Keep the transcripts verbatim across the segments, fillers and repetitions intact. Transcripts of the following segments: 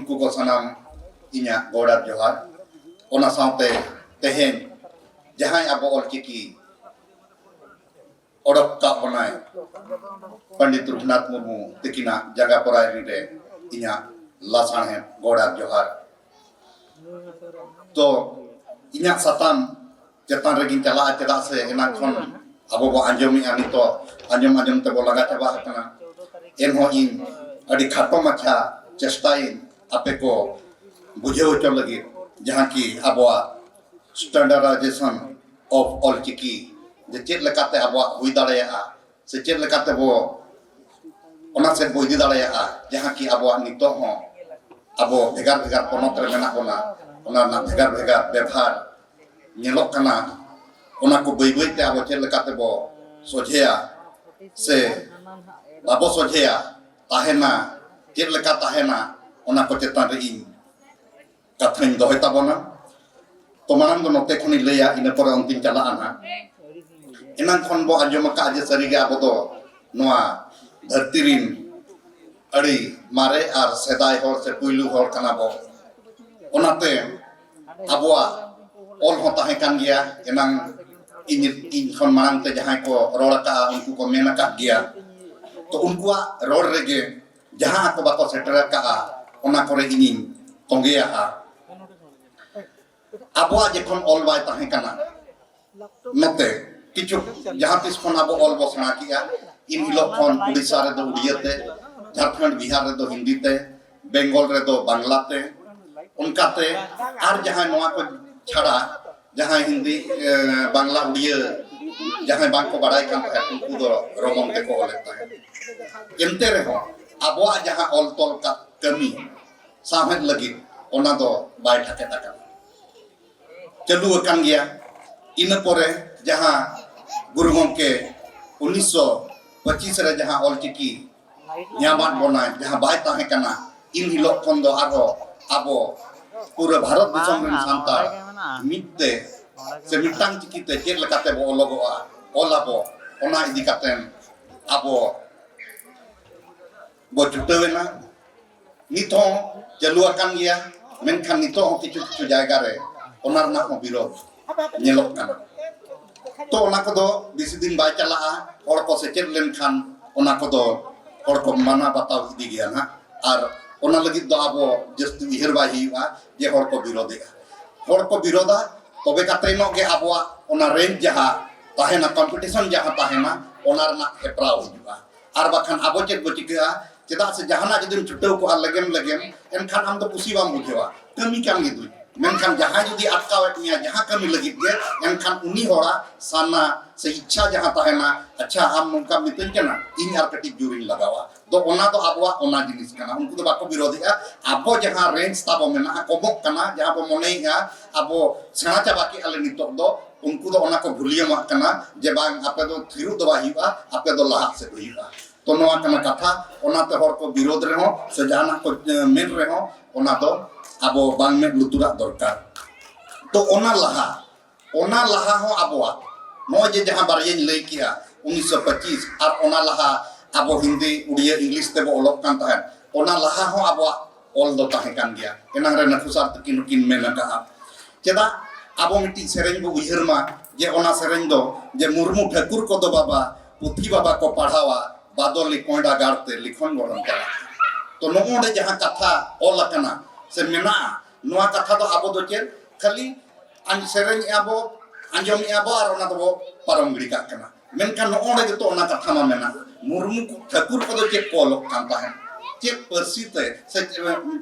ᱩᱱᱠᱩ ᱠᱚ ᱥᱟᱱᱟᱢ ᱤᱧᱟᱹᱜ ᱜᱚᱰ ᱟᱨ ᱡᱚᱦᱟᱨ᱾ ᱚᱱᱟ ᱥᱟᱶᱛᱮ ᱛᱮᱦᱮᱧ ᱡᱟᱦᱟᱸᱭ ᱟᱵᱚ ᱚᱞᱪᱤᱠᱤ ᱚᱰᱚᱠ ᱠᱟᱜ ᱵᱚᱱᱟᱭ ᱯᱚᱱᱰᱤᱛ ᱨᱚᱜᱷᱩᱱᱟᱛᱷ ᱢᱩᱨᱢᱩ ᱛᱤᱠᱤᱱᱟᱜ ᱡᱟᱸᱜᱟ ᱯᱚᱨᱟᱭ ᱨᱮ ᱤᱧᱟᱹᱜ ᱞᱟᱥᱟᱬᱦᱮᱫ ᱜᱚᱰ ᱟᱨ ᱡᱚᱦᱟᱨ᱾ ᱛᱚ ᱤᱧᱟᱹᱜ ᱥᱟᱛᱟᱢ ᱪᱮᱛᱟᱱ ᱨᱮᱜᱤᱧ ᱪᱟᱞᱟᱜᱼᱟ, ᱪᱮᱫᱟᱜ ᱥᱮ ᱮᱱᱟᱝ ᱠᱷᱚᱱ ᱟᱵᱚ ᱵᱚ ᱟᱸᱡᱚᱢᱮᱜᱼᱟ, ᱱᱤᱛᱚᱜ ᱟᱸᱡᱚᱢ ᱟᱸᱡᱚᱢ ᱛᱮᱵᱚ ᱞᱟᱸᱜᱟ ᱪᱟᱵᱟ ᱟᱠᱟᱱᱟ᱾ ᱮᱱᱦᱚᱸ ᱤᱧ ᱟᱹᱰᱤ ᱠᱷᱟᱴᱚ ᱢᱟᱪᱷᱟ ᱪᱮᱥᱴᱟᱭᱟᱹᱧ ᱟᱯᱮ ᱠᱚ ᱵᱩᱡᱷᱟᱹᱣ ᱦᱚᱪᱚ ᱞᱟᱹᱜᱤᱫ, ᱡᱟᱦᱟᱸ ᱠᱤ ᱟᱵᱚᱣᱟᱜ standardization of ᱚᱞᱪᱤᱠᱤ ᱡᱮ ᱪᱮᱫ ᱞᱮᱠᱟᱛᱮ ᱟᱵᱚᱣᱟᱜ ᱦᱩᱭ ᱫᱟᱲᱮᱭᱟᱜᱼᱟ ᱥᱮ ᱪᱮᱫ ᱞᱮᱠᱟᱛᱮ ᱵᱚ ᱚᱱᱟ ᱥᱮᱫ ᱵᱚ ᱤᱫᱤ ᱫᱟᱲᱮᱭᱟᱜᱼᱟ, ᱡᱟᱦᱟᱸ ᱠᱤ ᱟᱵᱚᱣᱟᱜ ᱱᱤᱛᱚᱜ ᱦᱚᱸ ᱟᱵᱚ ᱵᱷᱮᱜᱟᱨ ᱵᱷᱮᱜᱟᱨ ᱯᱚᱱᱚᱛ ᱨᱮ ᱢᱮᱱᱟᱜ ᱵᱚᱱᱟ, ᱚᱱᱟ ᱨᱮᱱᱟᱜ ᱵᱷᱮᱜᱟᱨ ᱵᱷᱮᱜᱟᱨ ᱵᱮᱵᱷᱟᱨ ᱧᱮᱞᱚᱜ ᱠᱟᱱᱟ᱾ ᱚᱱᱟ ᱠᱚ ᱵᱟᱹᱭ ᱵᱟᱹᱭ ᱛᱮ ᱟᱵᱚ ᱪᱮᱫ ᱞᱮᱠᱟ ᱛᱮᱵᱚ ᱥᱚᱡᱷᱮᱭᱟ ᱥᱮ ᱵᱟᱵᱚ ᱥᱚᱡᱷᱮᱭᱟ, ᱛᱟᱦᱮᱱᱟ, ᱪᱮᱫ ᱞᱮᱠᱟ ᱛᱟᱦᱮᱱᱟ, ᱚᱱᱟ ᱠᱚ ᱪᱮᱛᱟᱱ ᱨᱮ ᱤᱧ ᱠᱟᱛᱷᱟᱧ ᱫᱚᱦᱚᱭ ᱛᱟᱵᱚᱱᱟ᱾ ᱛᱚ ᱢᱟᱲᱟᱝ ᱫᱚ ᱱᱚᱛᱮ ᱠᱷᱚᱱᱤᱧ ᱞᱟᱹᱭᱟ, ᱤᱱᱟᱹ ᱯᱚᱨᱮ ᱚᱱᱛᱮᱧ ᱪᱟᱞᱟᱜᱼᱟ ᱱᱟᱦᱟᱜ᱾ ᱮᱱᱟᱝ ᱠᱷᱚᱱ ᱵᱚ ᱟᱸᱡᱚᱢ ᱟᱠᱟᱫᱼᱟ ᱡᱮ ᱥᱟᱹᱨᱤᱜᱮ ᱟᱵᱚ ᱫᱚ ᱱᱚᱣᱟ ᱫᱷᱟᱹᱨᱛᱤ ᱨᱤᱱ ᱟᱹᱰᱤ ᱢᱟᱨᱮ ᱟᱨ ᱥᱮᱫᱟᱭ ᱦᱚᱲ ᱥᱮ ᱯᱩᱭᱞᱩ ᱦᱚᱲ ᱠᱟᱱᱟ ᱵᱚ᱾ ᱚᱱᱟᱛᱮ ᱟᱵᱚᱣᱟᱜ ᱚᱞ ᱦᱚᱸ ᱛᱟᱦᱮᱸ ᱠᱟᱱ ᱜᱮᱭᱟ᱾ ᱮᱱᱟᱝ ᱤᱧ, ᱤᱧ ᱠᱷᱚᱱ ᱢᱟᱲᱟᱝ ᱛᱮ ᱡᱟᱦᱟᱸᱭ ᱠᱚ ᱨᱚᱲ ᱟᱠᱟᱫᱼᱟ, ᱩᱱᱠᱩ ᱠᱚ ᱢᱮᱱ ᱟᱠᱟᱫ ᱜᱮᱭᱟ᱾ ᱛᱚ ᱩᱱᱠᱩᱣᱟᱜ ᱨᱚᱲ ᱨᱮᱜᱮ ᱡᱟᱦᱟᱸ ᱠᱚ ᱵᱟᱠᱚ ᱥᱮᱴᱮᱨ ᱟᱠᱟᱫᱼᱟ, ᱚᱱᱟ ᱠᱚᱨᱮ ᱤᱧᱤᱧ ᱛᱚᱸᱜᱮᱭᱟᱜᱼᱟ᱾ ᱟᱵᱚᱣᱟᱜ ᱡᱚᱠᱷᱚᱱ ᱚᱞ ᱵᱟᱭ ᱛᱟᱦᱮᱸ ᱠᱟᱱᱟ, ᱱᱚᱛᱮ ᱠᱤᱪᱷᱩ ᱡᱟᱦᱟᱸ ᱛᱤᱥ ᱠᱷᱚᱱ ᱟᱵᱚ ᱚᱞ ᱵᱚ ᱥᱮᱬᱟ ᱠᱮᱜᱼᱟ, ᱤᱱ ᱦᱤᱞᱳᱜ ᱠᱷᱚᱱ ᱩᱲᱤᱥᱥᱟ ᱨᱮᱫᱚ ᱩᱲᱤᱭᱟᱹ ᱛᱮ, ᱡᱷᱟᱲᱠᱷᱚᱸᱰ ᱵᱤᱦᱟᱨ ᱨᱮᱫᱚ ᱦᱤᱱᱫᱤ ᱛᱮ, ᱵᱮᱝᱜᱚᱞ ᱨᱮᱫᱚ ᱵᱟᱝᱞᱟ ᱛᱮ, ᱚᱱᱠᱟᱛᱮ ᱟᱨ ᱡᱟᱦᱟᱸᱭ ᱱᱚᱣᱟ ᱠᱚ ᱪᱷᱟᱲᱟ ᱡᱟᱦᱟᱸᱭ ᱦᱤᱱᱫᱤ, ᱮ, ᱵᱟᱝᱞᱟ, ᱩᱲᱤᱭᱟᱹ ᱡᱟᱦᱟᱸᱭ ᱵᱟᱝᱠᱚ ᱵᱟᱲᱟᱭ ᱠᱟᱱ ᱛᱟᱦᱮᱸᱫ, ᱩᱱᱠᱩ ᱫᱚ ᱨᱚᱢᱚᱱ ᱛᱮᱠᱚ ᱚᱞᱮᱫ ᱛᱟᱦᱮᱸᱫ᱾ ᱮᱱᱛᱮ ᱨᱮᱦᱚᱸ ᱟᱵᱚᱣᱟᱜ ᱡᱟᱦᱟᱸ ᱚᱞ ᱛᱚᱞ ᱠᱟ-, ᱠᱟᱹᱢᱤ ᱥᱟᱶᱦᱮᱫ ᱞᱟᱹᱜᱤᱫ, ᱚᱱᱟ ᱫᱚ ᱵᱟᱭ ᱴᱷᱟᱠᱮᱫ ᱟᱠᱟᱱᱟ, ᱪᱟᱹᱞᱩ ᱟᱠᱟᱱ ᱜᱮᱭᱟ᱾ ᱤᱱᱟᱹ ᱯᱚᱨᱮ ᱡᱟᱦᱟᱸ ᱜᱩᱨᱩ ᱜᱚᱢᱠᱮ ᱩᱱᱤᱥᱥᱚ ᱯᱚᱸᱪᱤᱥ ᱨᱮ ᱡᱟᱦᱟᱸ ᱚᱞᱪᱤᱠᱤ ᱧᱟᱢᱟᱫ ᱵᱚᱱᱟᱭ, ᱡᱟᱦᱟᱸ ᱵᱟᱭ ᱛᱟᱦᱮᱸ ᱠᱟᱱᱟ, ᱤᱱ ᱦᱤᱞᱳᱜ ᱠᱷᱚᱱ ᱫᱚ ᱟᱨᱦᱚᱸ ᱟᱵᱚ ᱯᱩᱨᱟᱹ ᱵᱷᱟᱨᱚᱛ ᱫᱤᱥᱚᱢ ᱨᱮᱱ ᱥᱟᱱᱛᱟᱲ ᱢᱤᱫ ᱛᱮ ᱥᱮ ᱢᱤᱫᱴᱟᱝ ᱪᱤᱠᱤ ᱛᱮ ᱪᱮᱫ ᱞᱮᱠᱟᱛᱮ ᱵᱚ ᱚᱞᱚᱜᱚᱜᱼᱟ, ᱚᱞ ᱟᱵᱚ, ᱚᱱᱟ ᱤᱫᱤ ᱠᱟᱛᱮ ᱟᱵᱚ ᱵᱚ ᱪᱷᱩᱴᱟᱹᱣ ᱮᱱᱟ᱾ ᱱᱤᱛ ᱦᱚᱸ ᱪᱟᱹᱞᱩ ᱟᱠᱟᱱ ᱜᱮᱭᱟ, ᱢᱮᱱᱠᱷᱟᱱ ᱱᱤᱛᱚᱜ ᱦᱚᱸ ᱠᱤᱪᱷᱩ ᱠᱤᱪᱷᱩ ᱡᱟᱭᱜᱟ ᱨᱮ ᱚᱱᱟ ᱨᱮᱱᱟᱜ ᱦᱚᱸ ᱵᱤᱨᱳᱫᱷ ᱧᱮᱞᱚᱜ ᱠᱟᱱᱟ᱾ ᱛᱚ ᱚᱱᱟ ᱠᱚᱫᱚ ᱵᱮᱥᱤ ᱫᱤᱱ ᱵᱟᱭ ᱪᱟᱞᱟᱜᱼᱟ, ᱦᱚᱲ ᱠᱚ ᱥᱮᱪᱮᱫ ᱞᱮᱱᱠᱷᱟᱱ ᱚᱱᱟ ᱠᱚᱫᱚ ᱦᱚᱲ ᱠᱚ ᱢᱟᱱᱟᱣ ᱵᱟᱛᱟᱣ ᱤᱫᱤ ᱜᱮᱭᱟ ᱱᱟᱦᱟᱜ᱾ ᱟᱨ ᱚᱱᱟ ᱞᱟᱹᱜᱤᱫ ᱫᱚ ᱟᱵᱚ ᱡᱟᱹᱥᱛᱤ ᱩᱭᱦᱟᱹᱨ ᱵᱟᱭ ᱦᱩᱭᱩᱜᱼᱟ ᱡᱮ ᱦᱚᱲ ᱠᱚ ᱵᱤᱨᱳᱫᱷᱮᱜᱼᱟ᱾ ᱦᱚᱲ ᱠᱚ ᱵᱤᱨᱳᱫᱷᱟ, ᱛᱚᱵᱮ ᱠᱟᱛᱮ ᱧᱚᱜ ᱜᱮ ᱟᱵᱚᱣᱟᱜ ᱚᱱᱟ ᱨᱮᱧᱡᱽ ᱡᱟᱦᱟᱸ ᱛᱟᱦᱮᱱᱟ, ᱠᱚᱢᱯᱤᱴᱤᱥᱚᱱ ᱡᱟᱦᱟᱸ ᱛᱟᱦᱮᱱᱟ, ᱚᱱᱟ ᱨᱮᱱᱟᱜ ᱦᱮᱯᱨᱟᱣ ᱦᱤᱡᱩᱜᱼᱟ᱾ ᱟᱨ ᱵᱟᱠᱷᱟᱱ ᱟᱵᱚ ᱪᱮᱫ ᱵᱚ ᱪᱤᱠᱟᱹᱜᱼᱟ? ᱪᱮᱫᱟᱜ ᱥᱮ ᱡᱟᱦᱟᱱᱟᱜ ᱡᱩᱫᱤᱢ ᱪᱷᱩᱴᱟᱹᱣ ᱠᱚᱜᱼᱟ ᱞᱮᱜᱮᱢ ᱞᱮᱜᱮᱢ, ᱮᱱᱠᱷᱟᱱ ᱟᱢ ᱫᱚ ᱠᱩᱥᱤ ᱵᱟᱢ ᱵᱩᱡᱷᱟᱹᱣᱟ, ᱠᱟᱹᱢᱤ ᱠᱟᱱ ᱜᱮ ᱫᱩᱧ᱾ ᱢᱮᱱᱠᱷᱟᱱ ᱡᱟᱦᱟᱸᱭ ᱡᱩᱫᱤ ᱟᱴᱠᱟᱣᱮᱫ ᱢᱮᱭᱟ ᱡᱟᱦᱟᱸ ᱠᱟᱹᱢᱤ ᱞᱟᱹᱜᱤᱫ ᱜᱮ, ᱮᱱᱠᱷᱟᱱ ᱩᱱᱤ ᱦᱚᱲᱟᱜ ᱥᱟᱱᱟ ᱥᱮ ᱤᱪᱪᱷᱟ ᱡᱟᱦᱟᱸ ᱛᱟᱦᱮᱱᱟ, ᱟᱪᱪᱷᱟ, ᱟᱢ ᱱᱚᱝᱠᱟᱢ ᱢᱤᱛᱟᱹᱧ ᱠᱟᱱᱟ, ᱤᱧ ᱟᱨ ᱠᱟᱹᱴᱤᱡ ᱡᱳᱨᱤᱧ ᱞᱟᱜᱟᱣᱟ᱾ ᱫᱚ ᱚᱱᱟ ᱫᱚ ᱟᱵᱚᱣᱟᱜ ᱚᱱᱟ ᱡᱤᱱᱤᱥ ᱠᱟᱱᱟ᱾ ᱩᱱᱠᱩ ᱫᱚ ᱵᱟᱠᱚ ᱵᱤᱨᱳᱫᱷᱮᱜᱼᱟ᱾ ᱟᱵᱚ ᱡᱟᱦᱟᱸ ᱨᱮᱧᱡᱽ ᱛᱟᱵᱚ ᱢᱮᱱᱟᱜᱼᱟ, ᱠᱚᱢᱚᱜ ᱠᱟᱱᱟ, ᱡᱟᱦᱟᱸ ᱵᱚ ᱢᱚᱱᱮᱭᱮᱜᱼᱟ ᱟᱵᱚ ᱥᱮᱬᱟ ᱪᱟᱵᱟ ᱠᱮᱜᱼᱟ ᱞᱮ ᱱᱤᱛᱚᱜ ᱫᱚ, ᱩᱱᱠᱩ ᱫᱚ ᱚᱱᱟ ᱠᱚ ᱵᱷᱩᱞᱤᱭᱟᱹᱢᱟᱜ ᱠᱟᱱᱟ ᱡᱮ ᱵᱟᱝ, ᱟᱯᱮ ᱫᱚ ᱛᱷᱤᱨᱚᱜ ᱫᱚ ᱵᱟᱭ ᱦᱩᱭᱩᱜᱼᱟ, ᱟᱯᱮ ᱫᱚ ᱞᱟᱦᱟᱜ ᱥᱮᱫ ᱦᱩᱭᱩᱜᱼᱟ᱾ ᱛᱚ ᱱᱚᱣᱟ ᱠᱟᱱᱟ ᱠᱟᱛᱷᱟ᱾ ᱚᱱᱟᱛᱮ ᱦᱚᱲ ᱠᱚ ᱵᱤᱨᱳᱫᱷ ᱨᱮᱦᱚᱸ ᱥᱮ ᱡᱟᱦᱟᱱᱟᱜ ᱠᱚ, ᱮ, ᱢᱮᱱ ᱨᱮᱦᱚᱸ ᱚᱱᱟ ᱫᱚ ᱟᱵᱚ ᱵᱟᱝ ᱢᱮᱫ ᱞᱩᱛᱩᱨᱟᱜ ᱫᱚᱨᱠᱟᱨ᱾ ᱛᱚ ᱚᱱᱟ ᱞᱟᱦᱟ, ᱚᱱᱟ ᱞᱟᱦᱟ ᱦᱚᱸ ᱟᱵᱚᱣᱟᱜ ᱱᱚᱜᱼᱚᱭ ᱡᱮ ᱡᱟᱦᱟᱸ ᱵᱟᱨᱭᱟᱧ ᱞᱟᱹᱭ ᱠᱮᱜᱼᱟ, ᱩᱱᱤᱥᱥᱚ ᱯᱚᱸᱪᱤᱥ, ᱟᱨ ᱚᱱᱟ ᱞᱟᱦᱟ ᱟᱵᱚ ᱦᱤᱱᱫᱤ, ᱩᱲᱤᱭᱟᱹ, ᱤᱝᱞᱤᱥ ᱛᱮᱵᱚ ᱚᱞᱚᱜ ᱠᱟᱱ ᱛᱟᱦᱮᱸᱫ, ᱚᱱᱟ ᱞᱟᱦᱟ ᱦᱚᱸ ᱟᱵᱚᱣᱟᱜ ᱚᱞ ᱫᱚ ᱛᱟᱦᱮᱸ ᱠᱟᱱ ᱜᱮᱭᱟ᱾ ᱮᱱᱟᱝ ᱨᱮ ᱱᱟᱹᱠᱷᱩ ᱥᱟᱨ ᱛᱟᱹᱠᱤᱱ ᱦᱚᱸᱠᱤᱱ ᱢᱮᱱ ᱟᱠᱟᱫᱼᱟ᱾ ᱪᱮᱫᱟᱜ? ᱟᱵᱚ ᱢᱤᱫᱴᱤᱡ ᱥᱮᱨᱮᱧ ᱵᱚ ᱩᱭᱦᱟᱹᱨ ᱢᱟ, ᱡᱮ ᱚᱱᱟ ᱥᱮᱨᱮᱧ ᱫᱚ ᱡᱮ ᱢᱩᱨᱢᱩ ᱴᱷᱟᱹᱠᱩᱨ ᱠᱚᱫᱚ ᱵᱟᱵᱟ ᱯᱩᱛᱷᱤ ᱵᱟᱵᱟ ᱠᱚ ᱯᱟᱲᱦᱟᱣᱟ, ᱵᱟᱫᱚᱞᱤ ᱠᱚᱸᱭᱰᱟ ᱜᱟᱲ ᱛᱮ ᱞᱤᱠᱷᱚᱱ ᱜᱚᱲᱦᱚᱱ ᱪᱟᱞᱟᱜ᱾ ᱛᱚ ᱱᱚᱜᱼᱚ ᱱᱚᱰᱮ ᱡᱟᱦᱟᱸ ᱠᱟᱛᱷᱟ ᱚᱞ ᱟᱠᱟᱱᱟ ᱥᱮ ᱢᱮᱱᱟᱜᱼᱟ, ᱱᱚᱣᱟ ᱠᱟᱛᱷᱟ ᱫᱚ ᱟᱵᱚ ᱫᱚ ᱪᱮᱫ ᱠᱷᱟᱹᱞᱤ ᱟᱸᱡ-, ᱥᱮᱨᱮᱧᱮᱜᱼᱟ ᱵᱚ, ᱟᱸᱡᱚᱢᱮᱜᱼᱟ ᱵᱚ ᱟᱨ ᱚᱱᱟ ᱫᱚᱵᱚ ᱯᱟᱨᱚᱢ ᱜᱤᱰᱤ ᱠᱟᱜ ᱠᱟᱱᱟ᱾ ᱢᱮᱱᱠᱷᱟᱱ ᱱᱚᱜᱼᱚ ᱱᱚᱰᱮ ᱜᱮᱛᱚ ᱚᱱᱟ ᱠᱟᱛᱷᱟ ᱢᱟ ᱢᱮᱱᱟᱜ, ᱢᱩᱨᱢᱩ ᱠᱚ, ᱴᱷᱟᱹᱠᱩᱨ ᱠᱚᱫᱚ ᱪᱮᱫ ᱠᱚ ᱚᱞᱚᱜ ᱠᱟᱱ ᱛᱟᱦᱮᱸᱫ, ᱪᱮᱫ ᱯᱟᱹᱨᱥᱤ ᱛᱮ ᱥᱮ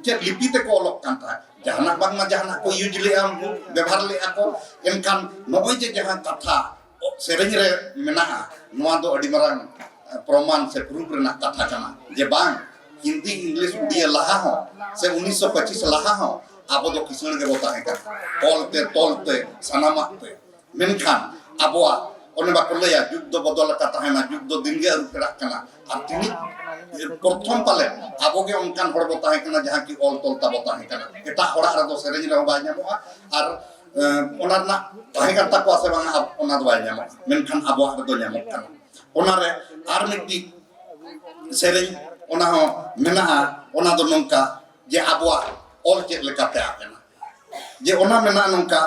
ᱪᱮᱫ ᱞᱤᱯᱤ ᱛᱮᱠᱚ ᱚᱞᱚᱜ ᱠᱟᱱ ᱛᱟᱦᱮᱸᱫ? ᱡᱟᱦᱟᱱᱟᱜ ᱵᱟᱝᱢᱟ ᱡᱟᱦᱟᱱᱟᱜ ᱠᱚ ᱤᱭᱩᱡᱽ ᱞᱮᱜᱼᱟ, ᱩᱱᱠᱩ ᱵᱮᱵᱷᱟᱨ ᱞᱮᱜᱼᱟ ᱠᱚ᱾ ᱮᱱᱠᱷᱟᱱ ᱱᱚᱜᱼᱚᱭ ᱡᱮ ᱡᱟᱦᱟᱸ ᱠᱟᱛᱷᱟ ᱥᱮᱨᱮᱧ ᱨᱮ ᱢᱮᱱᱟᱜᱼᱟ, ᱱᱚᱣᱟ ᱫᱚ ᱟᱹᱰᱤ ᱢᱟᱨᱟᱝ, ᱮ, ᱯᱨᱚᱢᱟᱱ ᱥᱮ ᱯᱨᱩᱯ ᱨᱮᱱᱟᱜ ᱠᱟᱛᱷᱟ ᱠᱟᱱᱟ ᱡᱮ ᱵᱟᱝ, ᱦᱤᱱᱫᱤ, ᱤᱝᱞᱤᱥ, ᱩᱰᱤᱭᱟᱹ ᱞᱟᱦᱟ ᱦᱚᱸ ᱥᱮ ᱩᱱᱤᱥᱥᱚ ᱯᱚᱸᱪᱤᱥ ᱞᱟᱦᱟ ᱦᱚᱸ ᱟᱵᱚ ᱫᱚ ᱠᱤᱥᱟᱹᱬ ᱜᱮᱵᱚ ᱛᱟᱦᱮᱸ ᱠᱟᱱᱟ, ᱚᱞ ᱛᱮ, ᱛᱚᱞ ᱛᱮ, ᱥᱟᱱᱟᱢᱟᱜ ᱛᱮ᱾ ᱢᱮᱱᱠᱷᱟᱱ ᱟᱵᱚᱣᱟᱜ ᱚᱱᱮ ᱵᱟᱠᱚ ᱞᱟᱹᱭᱟ, ᱡᱩᱜᱽ ᱫᱚ ᱵᱚᱫᱚᱞ ᱟᱠᱟ ᱛᱟᱦᱮᱱᱟ, ᱡᱩᱜᱽ ᱫᱚ ᱫᱤᱱᱜᱮ ᱟᱹᱨᱩ ᱯᱷᱮᱨᱟᱜ ᱠᱟᱱᱟ᱾ ᱟᱨ ᱛᱤᱱᱤᱡ ᱯᱨᱚᱛᱷᱚᱢ ᱯᱟᱞᱮ ᱟᱵᱚ ᱜᱮ ᱚᱱᱠᱟᱱ ᱦᱚᱲ ᱵᱚ ᱛᱟᱦᱮᱸ ᱠᱟᱱᱟ ᱡᱟᱦᱟᱸ ᱠᱤ ᱚᱞ ᱛᱚᱞ ᱛᱟᱵᱚ ᱛᱟᱦᱮᱸ ᱠᱟᱱᱟ, ᱮᱴᱟᱜ ᱦᱚᱲᱟᱜ ᱨᱮᱫᱚ ᱥᱮᱨᱮᱧ ᱨᱮᱦᱚᱸ ᱵᱟᱭ ᱧᱟᱢᱚᱜᱼᱟ᱾ ᱟᱨ, ᱮ, ᱚᱱᱟ ᱨᱮᱱᱟᱜ ᱛᱟᱦᱮᱸ ᱠᱟᱱ ᱛᱟᱠᱚᱣᱟ ᱥᱮ ᱵᱟᱝᱟ, ᱚᱱᱟ ᱫᱚ ᱵᱟᱭ ᱧᱟᱢᱚᱜᱼᱟ, ᱢᱮᱱᱠᱷᱟᱱ ᱟᱵᱚᱣᱟᱜ ᱨᱮᱫᱚ ᱧᱟᱢᱚᱜ ᱠᱟᱱᱟ᱾ ᱚᱱᱟᱨᱮ ᱟᱨ ᱢᱤᱫᱴᱤᱡ ᱥᱮᱨᱮᱧ ᱚᱱᱟ ᱦᱚᱸ ᱢᱮᱱᱟᱜᱼᱟ, ᱚᱱᱟ ᱫᱚ ᱱᱚᱝᱠᱟ ᱡᱮ ᱟᱵᱚᱣᱟᱜ ᱚᱞ ᱪᱮᱫ ᱞᱮᱠᱟᱛᱮ ᱟᱫ ᱮᱱᱟ᱾ ᱡᱮ ᱚᱱᱟ ᱢᱮᱱᱟᱜᱼᱟ ᱱᱚᱝᱠᱟ,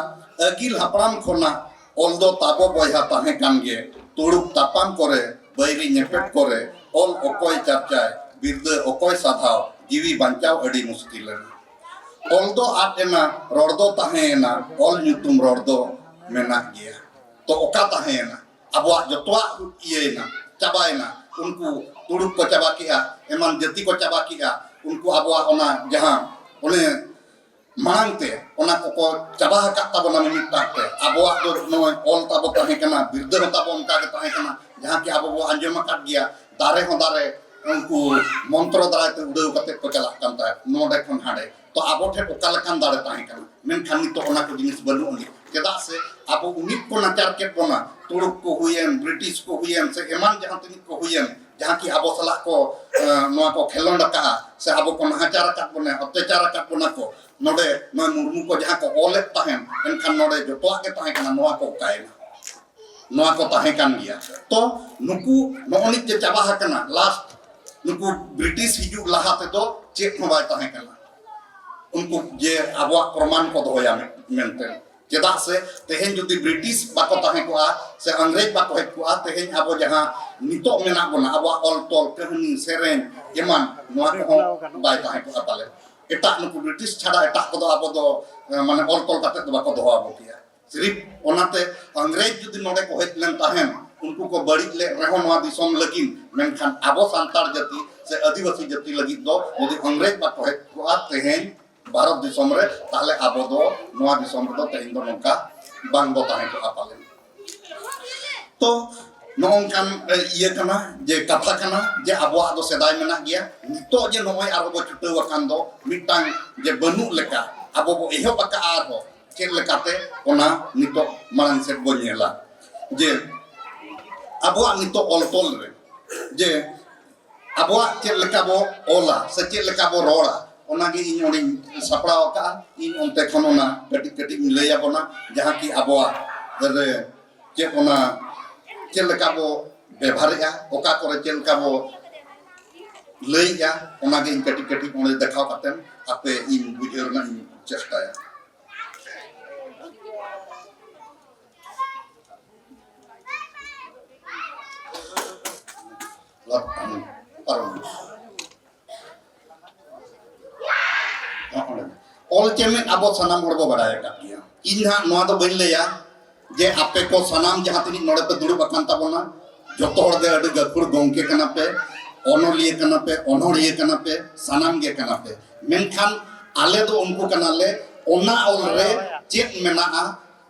ᱟᱹᱜᱤᱞ ᱦᱟᱯᱲᱟᱢ ᱠᱷᱚᱱᱟᱜ ᱚᱞ ᱫᱚ ᱛᱟᱵᱚ ᱵᱚᱭᱦᱟ ᱛᱟᱦᱮᱸ ᱠᱟᱱ ᱜᱮ, ᱛᱩᱲᱩᱠ ᱛᱟᱯᱟᱢ ᱠᱚᱨᱮ, ᱵᱟᱹᱭᱨᱤ ᱧᱮᱯᱮᱫ ᱠᱚᱨᱮ, ᱚᱞ ᱚᱠᱚᱭ ᱪᱟᱨᱪᱟᱭ, ᱵᱤᱨᱫᱟᱹ ᱚᱠᱚᱭ ᱥᱟᱫᱷᱟᱣ, ᱡᱤᱣᱤ ᱵᱟᱧᱪᱟᱣ ᱟᱹᱰᱤ ᱢᱩᱥᱠᱤᱞ ᱮᱱᱟ᱾ ᱚᱞ ᱫᱚ ᱟᱫ ᱮᱱᱟ, ᱨᱚᱲ ᱫᱚ ᱛᱟᱦᱮᱸ ᱮᱱᱟ, ᱚᱞ ᱧᱩᱛᱩᱢ ᱨᱚᱲ ᱫᱚ ᱢᱮᱱᱟᱜ ᱜᱮᱭᱟ᱾ ᱛᱚ ᱚᱠᱟ ᱛᱟᱦᱮᱸᱭᱮᱱᱟ? ᱟᱵᱚᱣᱟᱜ ᱡᱚᱛᱚᱣᱟᱜ ᱤᱭᱟᱹᱭᱮᱱᱟ, ᱪᱟᱵᱟᱭᱮᱱᱟ᱾ ᱩᱱᱠᱩ ᱛᱩᱲᱩᱠ ᱠᱚ ᱪᱟᱵᱟ ᱠᱮᱜᱼᱟ, ᱮᱢᱟᱱ ᱡᱟᱹᱛᱤ ᱠᱚ ᱪᱟᱵᱟ ᱠᱮᱜᱼᱟ, ᱩᱱᱠᱩ ᱟᱵᱚᱣᱟᱜ ᱚᱱᱟ ᱡᱟᱦᱟᱸ ᱚᱱᱮ ᱢᱟᱲᱟᱝ ᱛᱮ ᱚᱱᱟ ᱠᱚᱠᱚ ᱪᱟᱵᱟ ᱟᱠᱟᱫ ᱛᱟᱵᱚᱱᱟ ᱢᱤᱢᱤᱫᱴᱟᱝ ᱛᱮ᱾ ᱟᱵᱚᱣᱟᱜ ᱫᱚ ᱱᱚᱜᱼᱚᱭ ᱚᱞ ᱛᱟᱵᱚ ᱛᱟᱦᱮᱸ ᱠᱟᱱᱟ, ᱵᱤᱨᱫᱟᱹ ᱦᱚᱸ ᱛᱟᱵᱚ ᱚᱱᱠᱟ ᱜᱮ ᱛᱟᱦᱮᱸ ᱠᱟᱱᱟ, ᱡᱟᱦᱟᱸ ᱠᱤ ᱟᱵᱚ ᱵᱚ ᱟᱸᱡᱚᱢ ᱟᱠᱟᱫ ᱜᱮᱭᱟ, ᱫᱟᱨᱮ ᱦᱚᱸ ᱫᱟᱨᱮ ᱩᱱᱠᱩ ᱢᱚᱱᱛᱨᱚ ᱫᱟᱨᱟᱭ ᱛᱮ ᱩᱰᱟᱹᱣ ᱠᱟᱛᱮ ᱠᱚ ᱪᱟᱞᱟᱜ ᱠᱟᱱ ᱛᱟᱦᱮᱸᱫ ᱱᱚᱰᱮ ᱠᱷᱚᱱ ᱦᱟᱸᱰᱮ᱾ ᱛᱚ ᱟᱵᱚ ᱴᱷᱮᱱ ᱚᱠᱟ ᱞᱮᱠᱟᱱ ᱫᱟᱲᱮ ᱛᱟᱦᱮᱸ ᱠᱟᱱᱟ? ᱢᱮᱱᱠᱷᱟᱱ ᱱᱤᱛᱚᱜ ᱚᱱᱟ ᱠᱚ ᱡᱤᱱᱤᱥ ᱵᱟᱹᱱᱩᱜ ᱟᱹᱱᱤᱡ᱾ ᱪᱮᱫᱟᱜ ᱥᱮ ᱟᱵᱚ ᱩᱱᱤ ᱠᱚ ᱱᱟᱪᱟᱨ ᱠᱮᱫ ᱵᱚᱱᱟ, ᱛᱩᱲᱩᱠ ᱠᱚ ᱦᱩᱭᱮᱱ, ᱵᱨᱤᱴᱤᱥ ᱠᱚ ᱦᱩᱭᱮᱱ, ᱥᱮ ᱮᱢᱟᱱ ᱡᱟᱦᱟᱸ ᱛᱤᱱᱟᱹᱜ ᱠᱚ ᱦᱩᱭᱮᱱ, ᱡᱟᱦᱟᱸ ᱠᱤ ᱟᱵᱚ ᱥᱟᱞᱟᱜ ᱠᱚ, ᱮ, ᱱᱚᱣᱟ ᱠᱚ ᱠᱷᱮᱞᱳᱰ ᱟᱠᱟᱫᱼᱟ, ᱥᱮ ᱟᱵᱚ ᱠᱚ ᱱᱟᱦᱟᱪᱟᱨ ᱟᱠᱟᱫ ᱵᱚᱱᱟ, ᱚᱛᱛᱟᱪᱟᱨ ᱟᱠᱟᱫ ᱵᱚᱱᱟ ᱠᱚ᱾ ᱱᱚᱰᱮ ᱱᱚᱣᱟ ᱢᱩᱨᱢᱩ ᱠᱚ ᱡᱟᱦᱟᱸ ᱠᱚ ᱚᱞᱮᱫ ᱛᱟᱦᱮᱸᱱ, ᱮᱱᱠᱷᱟᱱ ᱱᱚᱰᱮ ᱡᱚᱛᱚᱣᱟᱜ ᱜᱮ ᱛᱟᱦᱮᱸ ᱠᱟᱱᱟ, ᱱᱚᱣᱟ ᱠᱚ ᱚᱠᱟᱭᱮᱱᱟ? ᱱᱚᱣᱟ ᱠᱚ ᱛᱟᱦᱮᱸ ᱠᱟᱱ ᱜᱮᱭᱟ᱾ ᱛᱚ ᱱᱩᱠᱩ ᱱᱚᱜᱼᱚ ᱱᱤᱡ ᱡᱮ ᱪᱟᱵᱟ ᱟᱠᱟᱱᱟ, ᱞᱟᱥᱴ ᱱᱩᱠᱩ ᱵᱨᱤᱴᱤᱥ ᱦᱤᱡᱩᱜ ᱞᱟᱦᱟ ᱛᱮᱫᱚ ᱪᱮᱫ ᱦᱚᱸ ᱵᱟᱭ ᱛᱟᱦᱮᱸ ᱠᱟᱱᱟ᱾ ᱩᱱᱠᱩ ᱡᱮ ᱟᱵᱚᱣᱟᱜ ᱯᱨᱚᱢᱟᱱ ᱠᱚ ᱫᱚᱦᱚᱭᱟ ᱢᱮ-, ᱢᱮᱱᱛᱮ᱾ ᱪᱮᱫᱟᱜ ᱥᱮ ᱛᱮᱦᱮᱧ ᱡᱩᱫᱤ ᱵᱨᱤᱴᱤᱥ ᱵᱟᱠᱚ ᱛᱟᱦᱮᱸ ᱠᱚᱜᱼᱟ ᱥᱮ ᱤᱝᱨᱮᱡᱽ ᱵᱟᱠᱚ ᱦᱮᱡ ᱠᱚᱜᱼᱟ, ᱛᱮᱦᱮᱧ ᱟᱵᱚ ᱡᱟᱦᱟᱸ ᱱᱤᱛᱚᱜ ᱢᱮᱱᱟᱜ ᱵᱚᱱᱟ, ᱟᱵᱚᱣᱟᱜ ᱚᱞ ᱛᱚᱞ, ᱠᱟᱹᱦᱱᱤ, ᱥᱮᱨᱮᱧ, ᱮᱢᱟᱱ, ᱱᱚᱣᱟ ᱠᱚᱦᱚᱸ ᱵᱟᱭ ᱛᱟᱦᱮᱸ ᱠᱚᱜᱼᱟ ᱯᱟᱞᱮ᱾ ᱮᱴᱟᱜ ᱱᱩᱠᱩ ᱵᱨᱤᱴᱤᱥ ᱪᱷᱟᱰᱟ ᱮᱴᱟᱜ ᱠᱚᱫᱚ ᱟᱵᱚ ᱫᱚ, ᱮ, ᱢᱟᱱᱮ ᱚᱞ ᱛᱚᱞ ᱠᱟᱛᱮ ᱫᱚ ᱵᱟᱠᱚ ᱫᱚᱦᱚ ᱟᱵᱚ ᱠᱮᱭᱟ᱾ ᱥᱤᱨᱤᱯ ᱚᱱᱟᱛᱮ ᱤᱝᱨᱮᱡᱽ ᱡᱩᱫᱤ ᱱᱚᱰᱮ ᱠᱚ ᱦᱮᱡ ᱞᱮᱱ ᱛᱟᱦᱮᱸᱱ, ᱩᱱᱠᱩ ᱠᱚ ᱵᱟᱹᱲᱤᱡ ᱞᱮᱫ ᱨᱮᱦᱚᱸ ᱱᱚᱣᱟ ᱫᱤᱥᱚᱢ ᱞᱟᱹᱜᱤᱫ, ᱢᱮᱱᱠᱷᱟᱱ ᱟᱵᱚ ᱥᱟᱱᱛᱟᱲ ᱡᱟᱹᱛᱤ ᱥᱮ ᱟᱹᱫᱤᱵᱟᱹᱥᱤ ᱡᱟᱹᱛᱤ ᱞᱟᱹᱜᱤᱫ ᱫᱚ ᱡᱩᱫᱤ ᱤᱝᱨᱮᱡᱽ ᱵᱟᱠᱚ ᱦᱮᱡ ᱠᱚᱜᱼᱟ ᱛᱮᱦᱮᱧ ᱵᱷᱟᱨᱚᱛ ᱫᱤᱥᱚᱢ ᱨᱮ, ᱛᱟᱦᱞᱮ ᱟᱵᱚ ᱫᱚ ᱱᱚᱣᱟ ᱫᱤᱥᱚᱢ ᱨᱮᱫᱚ ᱛᱮᱦᱮᱧ ᱫᱚ ᱱᱚᱝᱠᱟ ᱵᱟᱝ ᱵᱚ ᱛᱟᱦᱮᱸ ᱠᱚᱜᱼᱟ ᱯᱟᱞᱮᱱ᱾ ᱛᱚ ᱱᱚᱜᱼᱚ ᱱᱚᱝᱠᱟᱱ, ᱮ, ᱤᱭᱟᱹ ᱠᱟᱱᱟ ᱡᱮ ᱠᱟᱛᱷᱟ ᱠᱟᱱᱟ ᱡᱮ ᱟᱵᱚᱣᱟᱜ ᱫᱚ ᱥᱮᱫᱟᱭ ᱢᱮᱱᱟᱜ ᱜᱮᱭᱟ᱾ ᱱᱤᱛᱚᱜ ᱡᱮ ᱱᱚᱜᱼᱚᱭ ᱟᱨᱦᱚᱸ ᱵᱚ ᱪᱷᱩᱴᱟᱹᱣ ᱟᱠᱟᱱ ᱫᱚ ᱢᱤᱫᱴᱟᱝ ᱡᱮ ᱵᱟᱹᱱᱩᱜ ᱞᱮᱠᱟ ᱟᱵᱚ ᱵᱚ ᱮᱦᱚᱵ ᱟᱠᱟᱫᱼᱟ ᱟᱨᱦᱚᱸ ᱪᱮᱫ ᱞᱮᱠᱟᱛᱮ, ᱚᱱᱟ ᱱᱤᱛᱚᱜ ᱢᱟᱲᱟᱝ ᱥᱮᱫ ᱵᱚ ᱧᱮᱞᱟ ᱡᱮ ᱟᱵᱚᱣᱟᱜ ᱱᱤᱛᱚᱜ ᱚᱞ ᱛᱚᱞ ᱨᱮ ᱡᱮ ᱟᱵᱚᱣᱟᱜ ᱪᱮᱫ ᱞᱮᱠᱟ ᱵᱚ ᱚᱞᱟ ᱥᱮ ᱪᱮᱫ ᱞᱮᱠᱟ ᱵᱚ ᱨᱚᱲᱟ, ᱚᱱᱟᱜᱮ ᱤᱧ ᱚᱸᱰᱮᱧ ᱥᱟᱯᱲᱟᱣ ᱟᱠᱟᱫᱼᱟ᱾ ᱤᱧ ᱚᱱᱛᱮ ᱠᱷᱚᱱ ᱚᱱᱟ ᱠᱟᱹᱴᱤᱡ ᱠᱟᱹᱴᱤᱡ ᱤᱧ ᱞᱟᱹᱭ ᱟᱵᱚᱱᱟ, ᱡᱟᱦᱟᱸ ᱠᱤ ᱟᱵᱚᱣᱟᱜ ᱨᱮ ᱪᱮᱫ ᱚᱱᱟ ᱪᱮᱫ ᱞᱮᱠᱟ ᱵᱚ ᱵᱮᱵᱷᱟᱨᱮᱜᱼᱟ, ᱚᱠᱟ ᱠᱚᱨᱮ ᱪᱮᱫ ᱞᱮᱠᱟ ᱵᱚ ᱞᱟᱹᱭᱮᱜᱼᱟ, ᱚᱱᱟᱜᱮ ᱤᱧ ᱠᱟᱹᱴᱤᱡ ᱠᱟᱹᱴᱤᱡ ᱚᱸᱰᱮ ᱫᱮᱠᱷᱟᱣ ᱠᱟᱛᱮ ᱟᱯᱮ ᱤᱧ ᱵᱩᱡᱷᱟᱹᱣ ᱨᱮᱱᱟᱜ ᱤᱧ ᱪᱮᱥᱴᱟᱭᱟ᱾ ᱯᱟᱨᱚᱢ᱾ ᱦᱚᱸᱜᱼᱚᱭ᱾ ᱚᱞ ᱪᱮᱢᱮᱫ ᱟᱵᱚ ᱥᱟᱱᱟᱢ ᱦᱚᱲ ᱵᱚ ᱵᱟᱲᱟᱭ ᱟᱠᱟᱫ ᱜᱮᱭᱟ᱾ ᱤᱧ ᱦᱟᱸᱜ ᱱᱚᱣᱟ ᱫᱚ ᱵᱟᱹᱧ ᱞᱟᱹᱭᱟ ᱡᱮ ᱟᱯᱮ ᱠᱚ ᱥᱟᱱᱟᱢ ᱡᱟᱦᱟᱸ ᱛᱤᱱᱟᱹᱜ ᱱᱚᱰᱮ ᱯᱮ ᱫᱩᱲᱩᱵ ᱟᱠᱟᱱ ᱛᱟᱵᱚᱱᱟ, ᱡᱚᱛᱚ ᱦᱚᱲ ᱜᱮ ᱟᱹᱰᱤ ᱜᱟᱹᱠᱷᱩᱲ ᱜᱚᱢᱠᱮ ᱠᱟᱱᱟ ᱯᱮ, ᱚᱱᱚᱞᱤᱭᱟᱹ ᱠᱟᱱᱟ ᱯᱮ, ᱚᱱᱚᱬᱦᱤᱭᱟᱹ ᱠᱟᱱᱟ ᱯᱮ, ᱥᱟᱱᱟᱢ ᱜᱮ ᱠᱟᱱᱟ ᱯᱮ᱾ ᱢᱮᱱᱠᱷᱟᱱ ᱟᱞᱮ ᱫᱚ ᱩᱱᱠᱩ ᱠᱟᱱᱟᱞᱮ, ᱚᱱᱟ ᱚᱞ ᱨᱮ ᱪᱮᱫ ᱢᱮᱱᱟᱜᱼᱟ,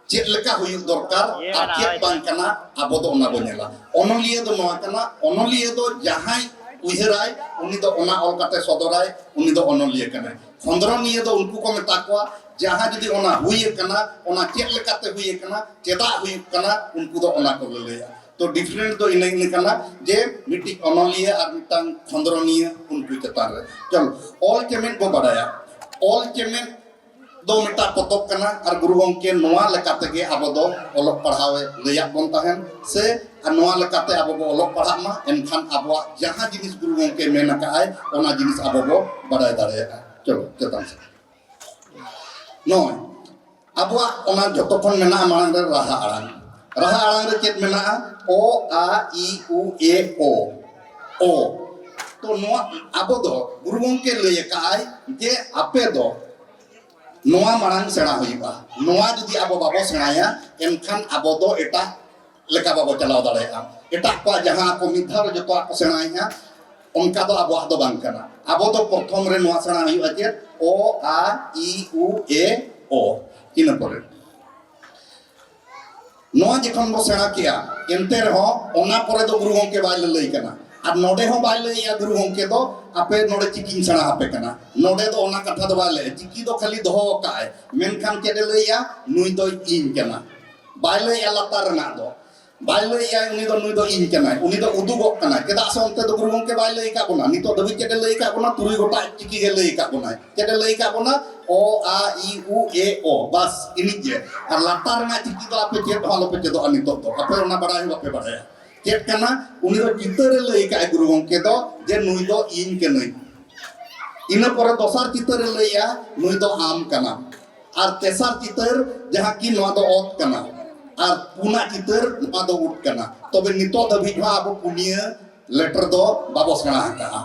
ᱪᱮᱫ ᱞᱮᱠᱟ ᱦᱩᱭᱩᱜ ᱫᱚᱨᱠᱟᱨ ᱟᱨ ᱪᱮᱫ ᱵᱟᱝ ᱠᱟᱱᱟ, ᱟᱵᱚ ᱫᱚ ᱚᱱᱟ ᱵᱚ ᱧᱮᱞᱟ᱾ ᱚᱱᱚᱞᱤᱭᱟᱹ ᱫᱚ ᱱᱚᱣᱟ ᱠᱟᱱᱟ, ᱚᱱᱚᱞᱤᱭᱟᱹ ᱫᱚ ᱡᱟᱦᱟᱸᱭ ᱩᱭᱦᱟᱹᱨᱟᱭ, ᱩᱱᱤ ᱫᱚ ᱚᱱᱟ ᱚᱞ ᱠᱟᱛᱮ ᱥᱚᱫᱚᱨᱟᱭ, ᱩᱱᱤ ᱫᱚ ᱚᱱᱚᱞᱤᱭᱟᱹ ᱠᱟᱱᱟᱭ᱾ ᱠᱷᱚᱸᱫᱽᱨᱚᱱᱤᱭᱟᱹ ᱫᱚ ᱩᱱᱠᱩ ᱠᱚ ᱢᱮᱛᱟ ᱠᱚᱣᱟ, ᱡᱟᱦᱟᱸ ᱡᱩᱫᱤ ᱚᱱᱟ ᱦᱩᱭ ᱟᱠᱟᱱᱟ, ᱚᱱᱟ ᱪᱮᱫ ᱞᱮᱠᱟᱛᱮ ᱦᱩᱭ ᱟᱠᱟᱱᱟ, ᱪᱮᱫᱟᱜ ᱦᱩᱭᱩᱜ ᱠᱟᱱᱟ, ᱩᱱᱠᱩ ᱫᱚ ᱚᱱᱟ ᱠᱚ ᱞᱟᱹᱞᱟᱹᱭᱟ᱾ ᱛᱚ, different ᱫᱚ ᱤᱱᱟᱹ, ᱤᱱᱟᱹ ᱠᱟᱱᱟ ᱡᱮ ᱢᱤᱫᱴᱤᱡ ᱚᱱᱚᱞᱤᱭᱟᱹ ᱟᱨ ᱢᱤᱫᱴᱟᱝ ᱠᱷᱚᱸᱫᱽᱨᱚᱱᱤᱭᱟᱹ, ᱩᱱᱠᱩ ᱪᱮᱛᱟᱱ ᱨᱮ᱾ ᱪᱚᱞᱚ, ᱚᱞ ᱪᱮᱢᱮᱫ ᱵᱚ ᱵᱟᱰᱟᱭᱟ᱾ ᱚᱞ ᱪᱮᱢᱮᱫ ᱫᱚ ᱢᱤᱫᱴᱟᱝ ᱯᱚᱛᱚᱵ ᱠᱟᱱᱟ ᱟᱨ ᱜᱩᱨᱩ ᱜᱚᱢᱠᱮ ᱱᱚᱣᱟ ᱞᱮᱠᱟ ᱛᱮᱜᱮ ᱟᱵᱚ ᱫᱚ ᱚᱞᱚᱜ ᱯᱟᱲᱦᱟᱣ ᱮ ᱞᱟᱹᱭᱟᱫ ᱵᱚᱱ ᱛᱟᱦᱮᱱ ᱥᱮ, ᱟᱨ ᱱᱚᱣᱟ ᱞᱮᱠᱟᱛᱮ ᱟᱵᱚ ᱵᱚ ᱚᱞᱚᱜ ᱯᱟᱲᱦᱟᱜ ᱢᱟ, ᱮᱱᱠᱷᱟᱱ ᱟᱵᱚᱣᱟᱜ ᱡᱟᱦᱟᱸ ᱡᱤᱱᱤᱥ ᱜᱩᱨᱩ ᱜᱚᱢᱠᱮ ᱢᱮᱱ ᱟᱠᱟᱫ ᱟᱭ, ᱚᱱᱟ ᱡᱤᱱᱤᱥ ᱟᱵᱚ ᱵᱚ ᱵᱟᱰᱟᱭ ᱫᱟᱲᱮᱭᱟᱜᱼᱟ᱾ ᱪᱚᱞᱚ ᱪᱮᱛᱟᱱ ᱥᱮᱫ᱾ ᱱᱚᱜᱼᱚᱭ ᱟᱵᱚᱣᱟᱜ ᱚᱱᱟ ᱡᱚᱛᱚ ᱠᱷᱚᱱ ᱢᱮᱱᱟᱜᱼᱟ ᱢᱟᱲᱟᱝ ᱨᱮ ᱨᱟᱦᱟ ᱟᱲᱟᱝ᱾ ᱨᱟᱦᱟ ᱟᱲᱟᱝ ᱨᱮ ᱪᱮᱫ ᱢᱮᱱᱟᱜᱼᱟ? ᱚ, ᱟ, ᱤ, ᱩ, ᱮ, ᱳ, ᱚ᱾ ᱛᱚ ᱱᱚᱣᱟ ᱟᱵᱚ ᱫᱚ ᱜᱩᱨᱩ ᱜᱚᱢᱠᱮ ᱞᱟᱹᱭ ᱟᱠᱟᱫ ᱟᱭ ᱡᱮ ᱟᱯᱮ ᱫᱚ ᱱᱚᱣᱟ ᱢᱟᱲᱟᱝ ᱥᱮᱬᱟ ᱦᱩᱭᱩᱜᱼᱟ᱾ ᱱᱚᱣᱟ ᱡᱩᱫᱤ ᱟᱵᱚ ᱵᱟᱵᱚ ᱥᱮᱬᱟᱭᱟ, ᱮᱱᱠᱷᱟᱱ ᱟᱵᱚ ᱫᱚ ᱮᱴᱟᱜ ᱞᱮᱠᱟ ᱵᱟᱵᱚ ᱪᱟᱞᱟᱣ ᱫᱟᱲᱮᱭᱟᱜᱼᱟ᱾ ᱮᱴᱟᱜ ᱠᱚᱣᱟᱜ ᱡᱟᱦᱟᱸ ᱠᱚ ᱢᱤᱫ ᱫᱷᱟᱣ ᱨᱮ ᱡᱚᱛᱚᱣᱟᱜ ᱠᱚ ᱥᱮᱬᱟᱭᱮᱫᱼᱟ, ᱚᱱᱠᱟ ᱫᱚ ᱟᱵᱚᱣᱟᱜ ᱫᱚ ᱵᱟᱝ ᱠᱟᱱᱟ᱾ ᱟᱵᱚ ᱫᱚ ᱯᱨᱚᱛᱷᱚᱢ ᱨᱮ ᱱᱚᱣᱟ ᱥᱮᱬᱟ ᱦᱩᱭᱩᱜᱼᱟ ᱪᱮᱫ? ᱚ, ᱟ, ᱤ, ᱩ, ᱮ, ᱳ᱾ ᱤᱱᱟᱹ ᱯᱚᱨᱮ ᱱᱚᱣᱟ ᱡᱚᱠᱷᱚᱱ ᱵᱚ ᱥᱮᱬᱟ ᱠᱮᱜᱼᱟ, ᱮᱱᱛᱮ ᱨᱮᱦᱚᱸ ᱚᱱᱟ ᱯᱚᱨᱮ ᱫᱚ ᱜᱩᱨᱩ ᱜᱚᱢᱠᱮ ᱵᱟᱭ ᱞᱟᱹᱞᱟᱹᱭ ᱠᱟᱱᱟ᱾ ᱟᱨ ᱱᱚᱰᱮ ᱦᱚᱸ ᱵᱟᱭ ᱞᱟᱹᱭᱮᱜᱼᱟ ᱜᱩᱨᱩ ᱜᱚᱢᱠᱮ ᱫᱚ, "ᱟᱯᱮ ᱱᱚᱰᱮ ᱪᱤᱠᱤᱧ ᱥᱮᱬᱟ ᱟᱯᱮ ᱠᱟᱱᱟ", ᱱᱚᱰᱮ ᱫᱚ ᱚᱱᱟ ᱠᱟᱛᱷᱟ ᱫᱚ ᱵᱟᱭ ᱞᱟᱹᱭᱮᱜᱼᱟ᱾ ᱪᱤᱠᱤ ᱫᱚ ᱠᱷᱟᱹᱞᱤ ᱫᱚᱦᱚ ᱟᱠᱟᱫ ᱟᱭ, ᱢᱮᱱᱠᱷᱟᱱ ᱪᱮᱫ ᱮ ᱞᱟᱹᱭᱮᱜᱼᱟ? "ᱱᱩᱭ ᱫᱚᱭ ᱤᱧ ᱠᱟᱱᱟ", ᱵᱟᱭ ᱞᱟᱹᱭᱮᱜᱼᱟ ᱞᱟᱛᱟᱨ ᱨᱮᱱᱟᱜ ᱫᱚ᱾ ᱵᱟᱭ ᱞᱟᱹᱭᱮᱜᱼᱟ ᱩᱱᱤ ᱫᱚ, ᱱᱩᱭ ᱫᱚ ᱤᱧ ᱠᱟᱱᱟᱭ, ᱩᱱᱤ ᱫᱚ ᱩᱫᱩᱜᱚᱜ ᱠᱟᱱᱟᱭ᱾ ᱪᱮᱫᱟᱜ ᱥᱮ ᱚᱱᱛᱮ ᱫᱚ ᱜᱩᱨᱩ ᱜᱚᱢᱠᱮ ᱵᱟᱭ ᱞᱟᱹᱭ ᱟᱠᱟᱫ ᱵᱚᱱᱟ᱾ ᱱᱤᱛᱚᱜ ᱫᱷᱟᱹᱵᱤᱡ ᱪᱮᱫ ᱮ ᱞᱟᱹᱭ ᱟᱠᱟᱫ ᱵᱚᱱᱟ? ᱛᱩᱨᱩᱭ ᱜᱚᱴᱟᱝ ᱪᱤᱠᱤ ᱜᱮ ᱞᱟᱹᱭ ᱟᱠᱟᱫ ᱵᱚᱱᱟᱭ᱾ ᱪᱮᱫ ᱮ ᱞᱟᱹᱭ ᱟᱠᱟᱫ ᱵᱚᱱᱟ? ᱚ, ᱟ, ᱤ, ᱩ, ᱮ, ᱳ, ᱵᱟᱥ ᱤᱱᱤᱡ ᱜᱮ᱾ ᱟᱨ ᱞᱟᱛᱟᱨ ᱨᱮᱱᱟᱜ ᱪᱤᱠᱤ ᱫᱚ ᱟᱯᱮ ᱪᱮᱫ ᱦᱚᱸ ᱟᱞᱚᱯᱮ ᱪᱮᱫᱚᱜᱼᱟ ᱱᱤᱛᱚᱜ ᱫᱚ᱾ ᱟᱯᱮ ᱚᱱᱟ ᱵᱟᱲᱟᱭ ᱦᱚᱸ ᱵᱟᱯᱮ ᱵᱟᱲᱟᱭᱟ᱾ ᱪᱮᱫ ᱠᱟᱱᱟ? ᱩᱱᱤ ᱫᱚ ᱪᱤᱛᱟᱹᱨᱮ ᱞᱟᱹᱭ ᱠᱟᱜᱼᱟ ᱜᱩᱨᱩ ᱜᱚᱢᱠᱮ ᱫᱚ ᱡᱮ ᱱᱩᱭ ᱫᱚ ᱤᱧ ᱠᱟᱹᱱᱟᱹᱧ᱾ ᱤᱱᱟᱹ ᱯᱚᱨᱮ ᱫᱚᱥᱟᱨ ᱪᱤᱛᱟᱹᱨᱮ ᱞᱟᱹᱭᱮᱜᱼᱟ ᱱᱩᱭ ᱫᱚ ᱟᱢ ᱠᱟᱱᱟᱢ᱾ ᱟᱨ ᱛᱮᱥᱟᱨ ᱪᱤᱛᱟᱹᱨ ᱡᱟᱦᱟᱸ ᱠᱤ ᱱᱚᱣᱟ ᱫᱚ ᱚᱛ ᱠᱟᱱᱟ᱾ ᱟᱨ ᱯᱩᱱᱟᱜ ᱪᱤᱛᱟᱹᱨ ᱱᱚᱣᱟ ᱫᱚ ᱩᱫ ᱠᱟᱱᱟ᱾ ᱛᱚᱵᱮ ᱱᱤᱛᱚᱜ ᱫᱷᱟᱹᱵᱤᱡ ᱦᱚᱸ ᱟᱵᱚ ᱯᱩᱱᱭᱟᱹ ᱞᱮᱴᱟᱨ ᱫᱚ ᱵᱟᱵᱚ ᱥᱮᱬᱟ ᱟᱠᱟᱫᱼᱟ᱾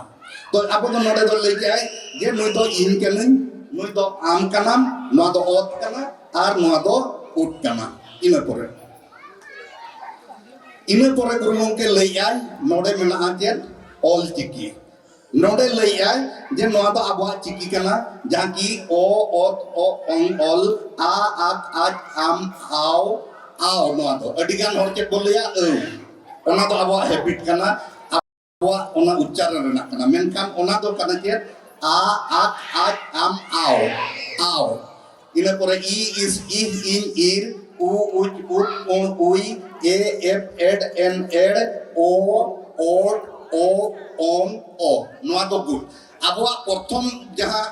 ᱛᱚ ᱟᱵᱚ ᱫᱚ ᱱᱚᱰᱮ ᱫᱚ ᱞᱟᱹᱭ ᱠᱮᱜᱼᱟᱭ ᱡᱮ ᱱᱩᱭ ᱫᱚ ᱤᱧ ᱠᱟᱹᱱᱟᱹᱧ, ᱱᱩᱭ ᱫᱚ ᱟᱢ ᱠᱟᱱᱟᱢ, ᱱᱚᱣᱟ ᱫᱚ ᱚᱛ ᱠᱟᱱᱟ ᱟᱨ ᱱᱚᱣᱟ ᱫᱚ ᱩᱫ ᱠᱟᱱᱟ᱾ ᱤᱱᱟᱹ ᱯᱚᱨᱮ ᱤᱱᱟᱹ ᱯᱚᱨᱮ ᱜᱩᱨᱩ ᱜᱚᱢᱠᱮ ᱞᱟᱹᱭᱮᱜᱼᱟᱭ, ᱱᱚᱰᱮ ᱢᱮᱱᱟᱜᱼᱟ ᱪᱮᱫ? ᱚᱞ ᱪᱤᱠᱤ᱾ ᱱᱚᱰᱮ ᱞᱟᱹᱭᱮᱜᱼᱟᱭ ᱡᱮ ᱱᱚᱣᱟ ᱫᱚ ᱟᱵᱚᱣᱟᱜ ᱪᱤᱠᱤ ᱠᱟᱱᱟ, ᱡᱟᱦᱟᱸ ᱠᱤ ᱚ, ᱚᱛ, ᱚ, ᱚᱝ, ᱚᱞ, ᱟ, ᱟᱠ, ᱟᱡ, ᱟᱢ, ᱟᱣ, ᱟᱣ᱾ ᱱᱚᱣᱟ ᱫᱚ ᱟᱹᱰᱤ ᱜᱟᱱ ᱦᱚᱲ ᱪᱮᱫ ᱵᱚ ᱞᱟᱹᱭᱟ? ᱟᱹᱣ᱾ ᱚᱱᱟ ᱫᱚ ᱟᱵᱚᱣᱟᱜ ᱦᱮᱵᱤᱴ ᱠᱟᱱᱟ, ᱟᱵᱚᱣᱟᱜ ᱚᱱᱟ ᱩᱪᱪᱟᱨᱚᱱ ᱨᱮᱱᱟᱜ ᱠᱟᱱᱟ᱾ ᱢᱮᱱᱠᱷᱟᱱ ᱚᱱᱟ ᱫᱚ ᱠᱟᱱᱟ ᱪᱮᱫ? ᱟ, ᱟᱠ, ᱟᱡ, ᱟᱢ, ᱟᱣ, ᱟᱣ᱾ ᱤᱱᱟᱹ ᱯᱚᱨᱮ ᱤ, ᱤᱥ, ᱤᱦ, ᱤᱧ, ᱤᱨ, ᱩ, ᱩᱪ, ᱩᱫ, ᱩᱬ, ᱩᱭ, ᱮ, ᱮᱯ, ᱮᱰ, ᱮᱱ, ᱮᱲ, ᱚ, ᱚᱰ, ᱚ, ᱚᱝ, ᱚ᱾ ᱱᱚᱣᱟ ᱫᱚ ᱜᱩᱰ᱾ ᱟᱵᱚᱣᱟᱜ ᱯᱨᱚᱛᱷᱚᱢ ᱡᱟᱦᱟᱸ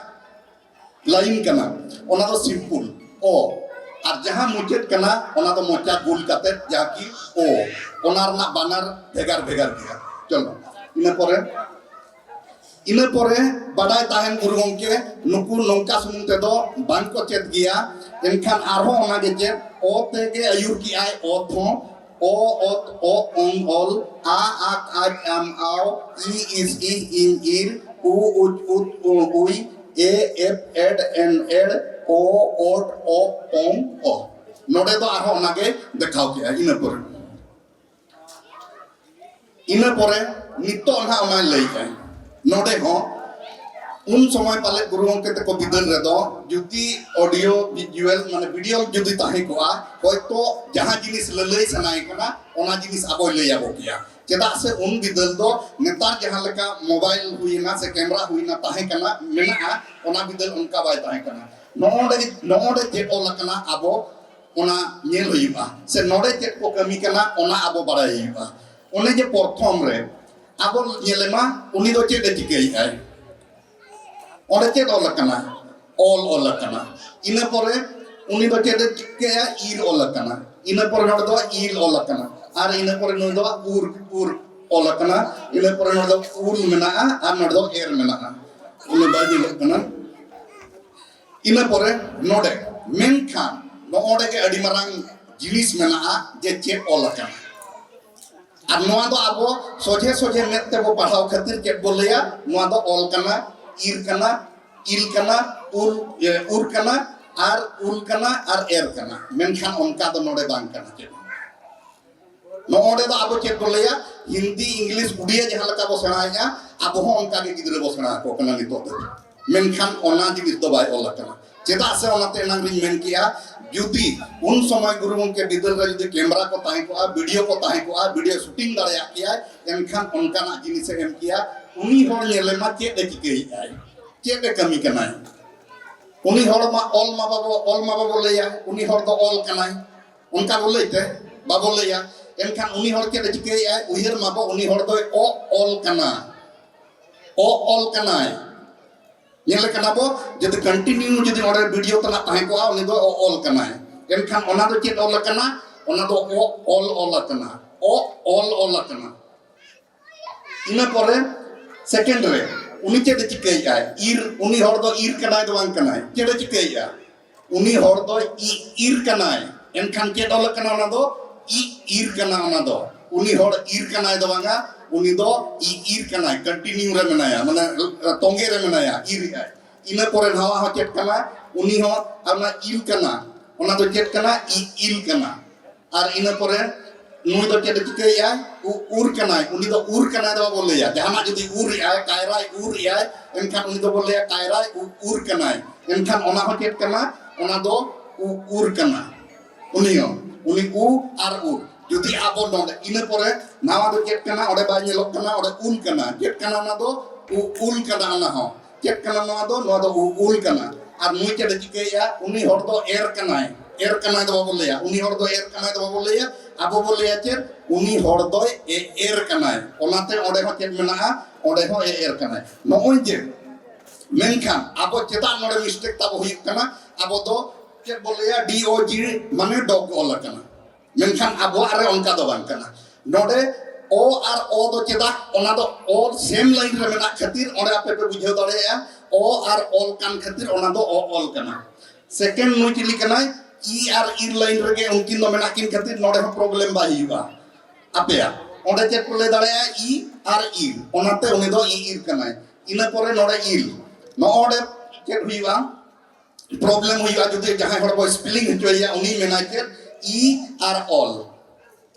ᱞᱟᱭᱤᱱ ᱠᱟᱱᱟ, ᱚᱱᱟ ᱫᱚ ᱥᱤᱢᱯᱩᱞ, ᱚ᱾ ᱟᱨ ᱡᱟᱦᱟᱸ ᱢᱩᱪᱟᱹᱫ ᱠᱟᱱᱟ, ᱚᱱᱟ ᱫᱚ ᱢᱚᱪᱟ ᱜᱳᱞ ᱠᱟᱛᱮ, ᱡᱟᱦᱟᱸ ᱠᱤ ᱚ᱾ ᱚᱱᱟ ᱨᱮᱱᱟᱜ ᱵᱟᱱᱟᱨ ᱵᱷᱮᱜᱟᱨ ᱵᱷᱮᱜᱟᱨ ᱜᱮᱭᱟ᱾ ᱪᱚᱞᱚ, ᱤᱱᱟᱹ ᱯᱚᱨᱮ ᱤᱱᱟᱹ ᱯᱚᱨᱮ ᱵᱟᱰᱟᱭ ᱛᱟᱦᱮᱱ ᱜᱩᱨᱩ ᱜᱚᱢᱠᱮ, ᱱᱩᱠᱩ ᱱᱚᱝᱠᱟ ᱥᱩᱢᱩᱝ ᱛᱮᱫᱚ ᱵᱟᱝ ᱠᱚ ᱪᱮᱫ ᱜᱮᱭᱟ᱾ ᱮᱱᱠᱷᱟᱱ ᱟᱨᱦᱚᱸ ᱚᱱᱟ ᱜᱮ ᱪᱮᱫ, ᱚ ᱛᱮᱜᱮ ᱟᱹᱭᱩᱨ ᱠᱮᱜᱼᱟᱭ, ᱚᱛ ᱦᱚᱸ, ᱚ, ᱚᱛ, ᱚ, ᱚᱝ, ᱚᱞ, ᱟ, ᱟᱠ, ᱟᱡ, ᱟᱢ, ᱟᱣ, ᱤ, ᱤᱥ, ᱤᱦ, ᱤᱧ, ᱤᱨ, ᱩ, ᱩᱪ, ᱩᱫ, ᱩᱬ, ᱩᱭ, ᱮ, ᱮᱯ, ᱮᱰ, ᱮᱱ, ᱮᱲ, ᱚ, ᱚᱰ, ᱚ, ᱚᱝ, ᱚ᱾ ᱱᱚᱰᱮ ᱫᱚ ᱟᱨᱦᱚᱸ ᱚᱱᱟᱜᱮ ᱫᱮᱠᱷᱟᱣ ᱠᱮᱜᱼᱟᱭ᱾ ᱤᱱᱟᱹ ᱯᱚᱨᱮ ᱤᱱᱟᱹ ᱯᱚᱨᱮ ᱱᱤᱛᱚᱜ ᱱᱟᱦᱟᱜ ᱚᱱᱟᱧ ᱞᱟᱹᱭᱮᱫᱼᱟ᱾ ᱱᱚᱰᱮ ᱦᱚᱸ ᱩᱱ ᱥᱚᱢᱚᱭ ᱯᱟᱞᱮ ᱜᱩᱨᱩ ᱜᱚᱢᱠᱮ ᱛᱟᱠᱚ ᱵᱤᱫᱟᱹᱞ ᱨᱮᱫᱚ ᱡᱩᱫᱤ ᱚᱰᱤᱭᱳ ᱵᱷᱤᱡᱩᱣᱟᱞ, ᱢᱟᱱᱮ ᱵᱷᱤᱰᱤᱭᱳ ᱡᱩᱫᱤ ᱛᱟᱦᱮᱸ ᱠᱚᱜᱼᱟ, ᱦᱚᱭᱛᱚ ᱡᱟᱦᱟᱸ ᱡᱤᱱᱤᱥ ᱞᱟᱹᱞᱟᱹᱭ ᱥᱟᱱᱟᱭᱮ ᱠᱟᱱᱟ, ᱚᱱᱟ ᱡᱤᱱᱤᱥ ᱟᱵᱚᱭ ᱞᱟᱹᱭ ᱟᱵᱚ ᱠᱮᱭᱟ᱾ ᱪᱮᱫᱟᱜ ᱥᱮ ᱩᱱ ᱵᱤᱫᱟᱹᱞ ᱫᱚ ᱱᱮᱛᱟᱨ ᱡᱟᱦᱟᱸ ᱞᱮᱠᱟ ᱢᱳᱵᱟᱭᱤᱞ ᱦᱩᱭᱮᱱᱟ ᱥᱮ ᱠᱮᱢᱮᱨᱟ ᱦᱩᱭᱮᱱᱟ, ᱛᱟᱦᱮᱸ ᱠᱟᱱᱟ, ᱢᱮᱱᱟᱜᱼᱟ, ᱚᱱᱟ ᱵᱤᱫᱟᱹᱞ ᱚᱱᱠᱟ ᱵᱟᱭ ᱛᱟᱦᱮᱸ ᱠᱟᱱᱟ᱾ ᱱᱚᱜᱼᱚ ᱱᱚᱰᱮ, ᱱᱚᱜᱼᱚ ᱱᱚᱰᱮ ᱪᱮᱫ ᱚᱞ ᱟᱠᱟᱱᱟ, ᱟᱵᱚ ᱚᱱᱟ ᱧᱮᱞ ᱦᱩᱭᱩᱜᱼᱟ, ᱥᱮ ᱱᱚᱰᱮ ᱪᱮᱫ ᱠᱚ ᱠᱟᱹᱢᱤ ᱠᱟᱱᱟ, ᱚᱱᱟ ᱟᱵᱚ ᱵᱟᱲᱟᱭ ᱦᱩᱭᱩᱜᱼᱟ᱾ ᱚᱱᱮ ᱡᱮ ᱯᱨᱚᱛᱷᱚᱢ ᱨᱮ ᱟᱵᱚ ᱧᱮᱞᱮ ᱢᱟ, ᱩᱱᱤ ᱫᱚ ᱪᱮᱫ ᱮ ᱪᱤᱠᱟᱹᱭᱮᱫᱼᱟᱭ? ᱚᱸᱰᱮ ᱪᱮᱫ ᱚᱞ ᱟᱠᱟᱱᱟ? ᱚᱞ ᱚᱞ ᱟᱠᱟᱱᱟ᱾ ᱤᱱᱟᱹ ᱯᱚᱨᱮ ᱩᱱᱤ ᱫᱚ ᱪᱮᱫ ᱮ ᱪᱤᱠᱟᱹᱭᱟ? ᱤᱨ ᱚᱞ ᱟᱠᱟᱱᱟ᱾ ᱤᱱᱟᱹ ᱯᱚᱨᱮ ᱱᱚᱰᱮ ᱫᱚ ᱤᱞ ᱚᱞ ᱟᱠᱟᱱᱟ᱾ ᱟᱨ ᱤᱱᱟᱹ ᱯᱚᱨᱮ ᱱᱩᱭ ᱫᱚ ᱩᱨ, ᱩᱨ ᱚᱞ ᱟᱠᱟᱱᱟ᱾ ᱤᱱᱟᱹ ᱯᱚᱨᱮ ᱱᱚᱰᱮ ᱫᱚ ᱩᱞ ᱢᱮᱱᱟᱜᱼᱟ ᱟᱨ ᱱᱚᱰᱮ ᱫᱚ ᱮᱨ ᱢᱮᱱᱟᱜᱼᱟ, ᱩᱱᱟᱹᱜ ᱵᱟᱭ ᱧᱮᱞᱚᱜ ᱠᱟᱱᱟ᱾ ᱤᱱᱟᱹ ᱯᱚᱨᱮ ᱱᱚᱰᱮ, ᱢᱮᱱᱠᱷᱟᱱ ᱱᱚᱜᱼᱚᱰᱮ ᱜᱮ ᱟᱹᱰᱤ ᱢᱟᱨᱟᱝ ᱡᱤᱱᱤᱥ ᱢᱮᱱᱟᱜᱼᱟ ᱡᱮ ᱪᱮᱫ ᱚᱞ ᱟᱠᱟᱱᱟ᱾ ᱟᱨ ᱱᱚᱣᱟ ᱫᱚ ᱟᱵᱚ ᱥᱚᱡᱷᱮ ᱥᱚᱡᱷᱮ ᱢᱮᱫ ᱛᱮᱵᱚ ᱯᱟᱲᱦᱟᱣ ᱠᱷᱟᱹᱛᱤᱨ ᱪᱮᱫ ᱵᱚ ᱞᱟᱹᱭᱟ? ᱱᱚᱣᱟ ᱫᱚ ᱚᱞ ᱠᱟᱱᱟ, ᱤᱨ ᱠᱟᱱᱟ, ᱤᱞ ᱠᱟᱱᱟ, ᱩᱞ, ᱮ, ᱩᱨ ᱠᱟᱱᱟ, ᱟᱨ ᱩᱞ ᱠᱟᱱᱟ, ᱟᱨ ᱮᱨ ᱠᱟᱱᱟ᱾ ᱢᱮᱱᱠᱷᱟᱱ ᱚᱱᱠᱟ ᱫᱚ ᱱᱚᱰᱮ ᱵᱟᱝ ᱠᱟᱱᱟ ᱪᱮᱫ᱾ ᱱᱚᱜᱼᱚᱰᱮ ᱫᱚ ᱟᱵᱚ ᱪᱮᱫ ᱵᱚ ᱞᱟᱹᱭᱟ, ᱦᱤᱱᱫᱤ, ᱤᱝᱞᱤᱥ, ᱩᱰᱤᱭᱟ ᱡᱟᱦᱟᱸ ᱞᱮᱠᱟ ᱵᱚ ᱥᱮᱬᱟᱭᱮᱫᱼᱟ, ᱟᱵᱚ ᱦᱚᱸ ᱚᱱᱠᱟ ᱜᱮ ᱜᱤᱫᱽᱨᱟᱹ ᱵᱚ ᱥᱮᱬᱟ ᱟᱠᱚ ᱠᱟᱱᱟ ᱱᱤᱛᱚᱜ ᱫᱚ᱾ ᱢᱮᱱᱠᱷᱟᱱ ᱚᱱᱟ ᱡᱤᱱᱤᱥ ᱫᱚ ᱵᱟᱭ ᱚᱞ ᱟᱠᱟᱱᱟ᱾ ᱪᱮᱫᱟᱜ ᱥᱮ ᱚᱱᱟᱛᱮ ᱮᱱᱟᱝ ᱨᱤᱧ ᱢᱮᱱ ᱠᱮᱜᱼᱟ, ᱡᱩᱫᱤ ᱩᱱ ᱥᱚᱢᱚᱭ ᱜᱩᱨᱩ ᱜᱚᱢᱠᱮ ᱵᱤᱫᱟᱹᱞ ᱨᱮ ᱡᱩᱫᱤ ᱠᱮᱢᱨᱟ ᱠᱚ ᱛᱟᱦᱮᱸ ᱠᱚᱜᱼᱟ, ᱵᱷᱤᱰᱤᱭᱳ ᱠᱚ ᱛᱟᱦᱮᱸ ᱠᱚᱜᱼᱟ, ᱵᱷᱤᱰᱤᱭᱳ ᱥᱩᱴᱤᱝ ᱫᱟᱲᱮᱭᱟᱜ ᱠᱮᱭᱟᱭ, ᱮᱱᱠᱷᱟᱱ ᱚᱱᱠᱟᱱᱟᱜ ᱡᱤᱱᱤᱥᱮ ᱮᱢ ᱠᱮᱭᱟ᱾ ᱩᱱᱤ ᱦᱚᱲ ᱧᱮᱞᱮ ᱢᱟ ᱪᱮᱫ ᱮ ᱪᱤᱠᱟᱹᱭᱮᱫᱼᱟᱭ, ᱪᱮᱫ ᱮ ᱠᱟᱹᱢᱤ ᱠᱟᱱᱟᱭ᱾ ᱩᱱᱤ ᱦᱚᱲ ᱢᱟ ᱚᱞ ᱢᱟ ᱵᱟᱵᱚ, ᱚᱞ ᱢᱟ ᱵᱟᱵᱚ ᱞᱟᱹᱭᱟ, ᱩᱱᱤ ᱦᱚᱲ ᱫᱚ ᱚᱞ ᱠᱟᱱᱟᱭ, ᱚᱱᱠᱟ ᱵᱚ ᱞᱟᱹᱭ ᱛᱮ ᱵᱟᱵᱚ ᱞᱟᱹᱭᱟ᱾ ᱮᱱᱠᱷᱟᱱ ᱩᱱᱤ ᱦᱚᱲ ᱪᱮᱫ ᱮ ᱪᱤᱠᱟᱹᱭᱮᱫᱼᱟᱭ? ᱩᱭᱦᱟᱹᱨ ᱢᱟᱵᱚ, ᱩᱱᱤ ᱦᱚᱲ ᱫᱚᱭ ᱚ ᱚᱞ ᱠᱟᱱᱟ, ᱚ ᱚᱞ ᱠᱟᱱᱟᱭ᱾ ᱧᱮᱞᱮ ᱠᱟᱱᱟ ᱵᱚ, ᱡᱩᱫᱤ ᱠᱚᱱᱴᱤᱱᱤᱭᱩ ᱡᱩᱫᱤ ᱚᱸᱰᱮ ᱵᱷᱤᱰᱤᱭᱳ ᱛᱮᱱᱟᱜ ᱛᱟᱦᱮᱸ ᱠᱚᱜᱼᱟ, ᱩᱱᱤ ᱫᱚ ᱚ ᱚᱞ ᱠᱟᱱᱟᱭ᱾ ᱮᱱᱠᱷᱟᱱ ᱚᱱᱟ ᱫᱚ ᱪᱮᱫ ᱚᱞ ᱟᱠᱟᱱᱟ? ᱚᱱᱟ ᱫᱚ ᱚ ᱚᱞ ᱚᱞ ᱟᱠᱟᱱᱟ, ᱚ ᱚᱞ ᱚᱞ ᱟᱠᱟᱱᱟ᱾ ᱤᱱᱟᱹ ᱯᱚᱨᱮ ᱥᱮᱠᱮᱱᱰ ᱨᱮ ᱩᱱᱤ ᱪᱮᱫ ᱮ ᱪᱤᱠᱟᱹᱭᱮᱫᱼᱟᱭ? ᱤᱨ, ᱩᱱᱤ ᱦᱚᱲ ᱫᱚ ᱤᱨ ᱠᱟᱱᱟᱭ ᱫᱚ ᱵᱟᱝ ᱠᱟᱱᱟᱭ, ᱪᱮᱫ ᱮ ᱪᱤᱠᱟᱹᱭᱮᱫᱼᱟ? ᱩᱱᱤ ᱦᱚᱲ ᱫᱚ ᱤ ᱤᱨ ᱠᱟᱱᱟᱭ᱾ ᱮᱱᱠᱷᱟᱱ ᱪᱮᱫ ᱚᱞ ᱟᱠᱟᱱᱟ? ᱚᱱᱟ ᱫᱚ ᱤ ᱤᱨ ᱠᱟᱱᱟ᱾ ᱚᱱᱟ ᱫᱚ ᱩᱱᱤ ᱦᱚᱲ ᱤᱨ ᱠᱟᱱᱟᱭ ᱫᱚ ᱵᱟᱝᱟ, ᱩᱱᱤ ᱫᱚ ᱤ ᱤᱨ ᱠᱟᱱᱟᱭ, ᱠᱚᱱᱴᱤᱱᱤᱭᱩ ᱨᱮ ᱢᱮᱱᱟᱭᱟ, ᱢᱟᱱᱮ ᱛᱚᱸᱜᱮ ᱨᱮ ᱢᱮᱱᱟᱭᱟ, ᱤᱨ ᱮᱫᱟᱭ᱾ ᱤᱱᱟᱹ ᱯᱚᱨᱮ ᱱᱟᱣᱟ ᱦᱚᱸ ᱪᱮᱫ ᱠᱟᱱᱟ? ᱩᱱᱤ ᱦᱚᱸ ᱚᱱᱟ ᱤᱞ ᱠᱟᱱᱟ, ᱚᱱᱟ ᱫᱚ ᱪᱮᱫ ᱠᱟᱱᱟ? ᱤ ᱤᱞ ᱠᱟᱱᱟ᱾ ᱟᱨ ᱤᱱᱟᱹ ᱯᱚᱨᱮ ᱱᱩᱭ ᱫᱚ ᱪᱮᱫ ᱮ ᱪᱤᱠᱟᱹᱭᱮᱫᱼᱟᱭ? ᱩ- ᱩᱨ ᱠᱟᱱᱟᱭ᱾ ᱩᱱᱤ ᱫᱚ ᱩᱨ ᱠᱟᱱᱟᱭ ᱫᱚ ᱵᱟᱵᱚ ᱞᱟᱹᱭᱟ᱾ ᱡᱟᱦᱟᱱᱟᱜ ᱡᱩᱫᱤ ᱩᱨ ᱮᱫᱼᱟᱭ, ᱠᱟᱭᱨᱟᱭ ᱩᱨ ᱮᱫᱼᱟᱭ, ᱮᱱᱠᱷᱟᱱ ᱩᱱᱤ ᱫᱚᱵᱚ ᱞᱟᱹᱭᱟ ᱠᱟᱭᱨᱟᱭ ᱩ- ᱩᱨ ᱠᱟᱱᱟᱭ᱾ ᱮᱱᱠᱷᱟᱱ ᱚᱱᱟ ᱦᱚᱸ ᱪᱮᱫ ᱠᱟᱱᱟ? ᱚᱱᱟ ᱫᱚ ᱩ- ᱩᱨ ᱠᱟᱱᱟ᱾ ᱩᱱᱤ ᱦᱚᱸ, ᱩᱱᱤ ᱩ ᱟᱨ ᱩᱨ᱾ ᱡᱩᱫᱤ ᱟᱵᱚ ᱱᱚᱰᱮ, ᱤᱱᱟᱹ ᱯᱚᱨᱮ ᱱᱟᱣᱟ ᱫᱚ ᱪᱮᱫ ᱠᱟᱱᱟ? ᱚᱸᱰᱮ ᱵᱟᱭ ᱧᱮᱞᱚᱜ ᱠᱟᱱᱟ, ᱚᱸᱰᱮ ᱩᱞ ᱠᱟᱱᱟ᱾ ᱪᱮᱫ ᱠᱟᱱᱟ ᱚᱱᱟ ᱫᱚ? ᱩ- ᱩᱞ ᱠᱟᱱᱟ᱾ ᱚᱱᱟ ᱦᱚᱸ ᱪᱮᱫ ᱠᱟᱱᱟ? ᱱᱚᱣᱟ ᱫᱚ, ᱱᱚᱣᱟ ᱫᱚ ᱩ- ᱩᱞ ᱠᱟᱱᱟ᱾ ᱟᱨ ᱱᱩᱭ ᱪᱮᱫ ᱮ ᱪᱤᱠᱟᱹᱭᱮᱫᱼᱟ? ᱩᱱᱤ ᱦᱚᱲ ᱫᱚ ᱮᱨ ᱠᱟᱱᱟᱭ᱾ ᱮᱨ ᱠᱟᱱᱟᱭ ᱫᱚ ᱵᱟᱵᱚ ᱞᱟᱹᱭᱟ, ᱩᱱᱤ ᱦᱚᱲ ᱫᱚ ᱮᱨ ᱠᱟᱱᱟᱭ ᱫᱚ ᱵᱟᱵᱚ ᱞᱟᱹᱭᱟ᱾ ᱟᱵᱚ ᱵᱚ ᱞᱟᱹᱭᱟ ᱪᱮᱫ? ᱩᱱᱤ ᱦᱚᱲ ᱫᱚᱭ ᱮ- ᱮᱨ ᱠᱟᱱᱟᱭ᱾ ᱚᱱᱟᱛᱮ ᱚᱸᱰᱮ ᱦᱚᱸ ᱪᱮᱫ ᱢᱮᱱᱟᱜᱼᱟ? ᱚᱸᱰᱮ ᱦᱚᱸ ᱮ- ᱮᱨ ᱠᱟᱱᱟᱭ᱾ ᱱᱚᱜᱼᱚᱭ ᱡᱮ, ᱢᱮᱱᱠᱷᱟᱱ ᱟᱵᱚ ᱪᱮᱫᱟᱜ ᱱᱚᱰᱮ ᱢᱤᱥᱴᱮᱠ ᱛᱟᱵᱚ ᱦᱩᱭᱩᱜ ᱠᱟᱱᱟ? ᱟᱵᱚ ᱫᱚ ᱪᱮᱫ ᱵᱚ ᱞᱟᱹᱭᱟ? ᱰᱤ ᱳ ᱡᱤ, ᱢᱟᱱᱮ ᱰᱚᱜᱽ ᱚᱞ ᱟᱠᱟᱱᱟ᱾ ᱢᱮᱱᱠᱷᱟᱱ ᱟᱵᱚᱣᱟᱜ ᱨᱮ ᱚᱱᱠᱟ ᱫᱚ ᱵᱟᱝ ᱠᱟᱱᱟ᱾ ᱱᱚᱰᱮ ᱚ ᱟᱨ ᱚ ᱫᱚ ᱪᱮᱫᱟᱜ? ᱚᱱᱟ ᱫᱚ ᱚ ᱥᱮᱢ ᱞᱟᱭᱤᱱ ᱨᱮ ᱢᱮᱱᱟᱜ ᱠᱷᱟᱹᱛᱤᱨ ᱚᱸᱰᱮ ᱟᱯᱮ ᱯᱮ ᱵᱩᱡᱷᱟᱹᱣ ᱫᱟᱲᱮᱭᱟᱜᱼᱟ, ᱚ ᱟᱨ ᱚᱞ ᱠᱟᱱ ᱠᱷᱟᱹᱛᱤᱨ ᱚᱱᱟ ᱫᱚ ᱚ ᱚᱞ ᱠᱟᱱᱟ᱾ ᱥᱮᱠᱮᱱᱰ ᱱᱩᱭ ᱪᱤᱞᱤ ᱠᱟᱱᱟᱭ? ᱤ ᱟᱨ ᱤᱨ ᱞᱟᱭᱤᱱ ᱨᱮᱜᱮ ᱩᱱᱠᱤᱱ ᱫᱚ ᱢᱮᱱᱟᱜ ᱠᱤᱱ ᱠᱷᱟᱹᱛᱤᱨ ᱱᱚᱰᱮ ᱦᱚᱸ ᱯᱨᱚᱵᱞᱮᱢ ᱵᱟᱭ ᱦᱩᱭᱩᱜᱼᱟ ᱟᱯᱮᱭᱟᱜ᱾ ᱚᱸᱰᱮ ᱪᱮᱫ ᱠᱚ ᱞᱟᱹᱭ ᱫᱟᱲᱮᱭᱟᱜᱼᱟ? ᱤ ᱟᱨ ᱤᱨ, ᱚᱱᱟᱛᱮ ᱩᱱᱤ ᱫᱚ ᱤ ᱤᱨ ᱠᱟᱱᱟᱭ᱾ ᱤᱱᱟᱹ ᱯᱚᱨᱮ ᱱᱚᱰᱮ ᱤᱞ, ᱱᱚᱜᱼᱚᱸᱰᱮ ᱪᱮᱫ ᱦᱩᱭᱩᱜᱼᱟ? ᱯᱨᱚᱵᱞᱮᱢ ᱦᱩᱭᱩᱜᱼᱟ ᱡᱩᱫᱤ ᱡᱟᱦᱟᱸᱭ ᱦᱚᱲ ᱵᱚ ᱥᱯᱮᱞᱤᱝ ᱦᱚᱪᱚᱭᱮᱭᱟ, ᱩᱱᱤ ᱢᱮᱱᱟᱭ ᱪᱮᱫ? ᱤ ᱟᱨ ᱚᱞ᱾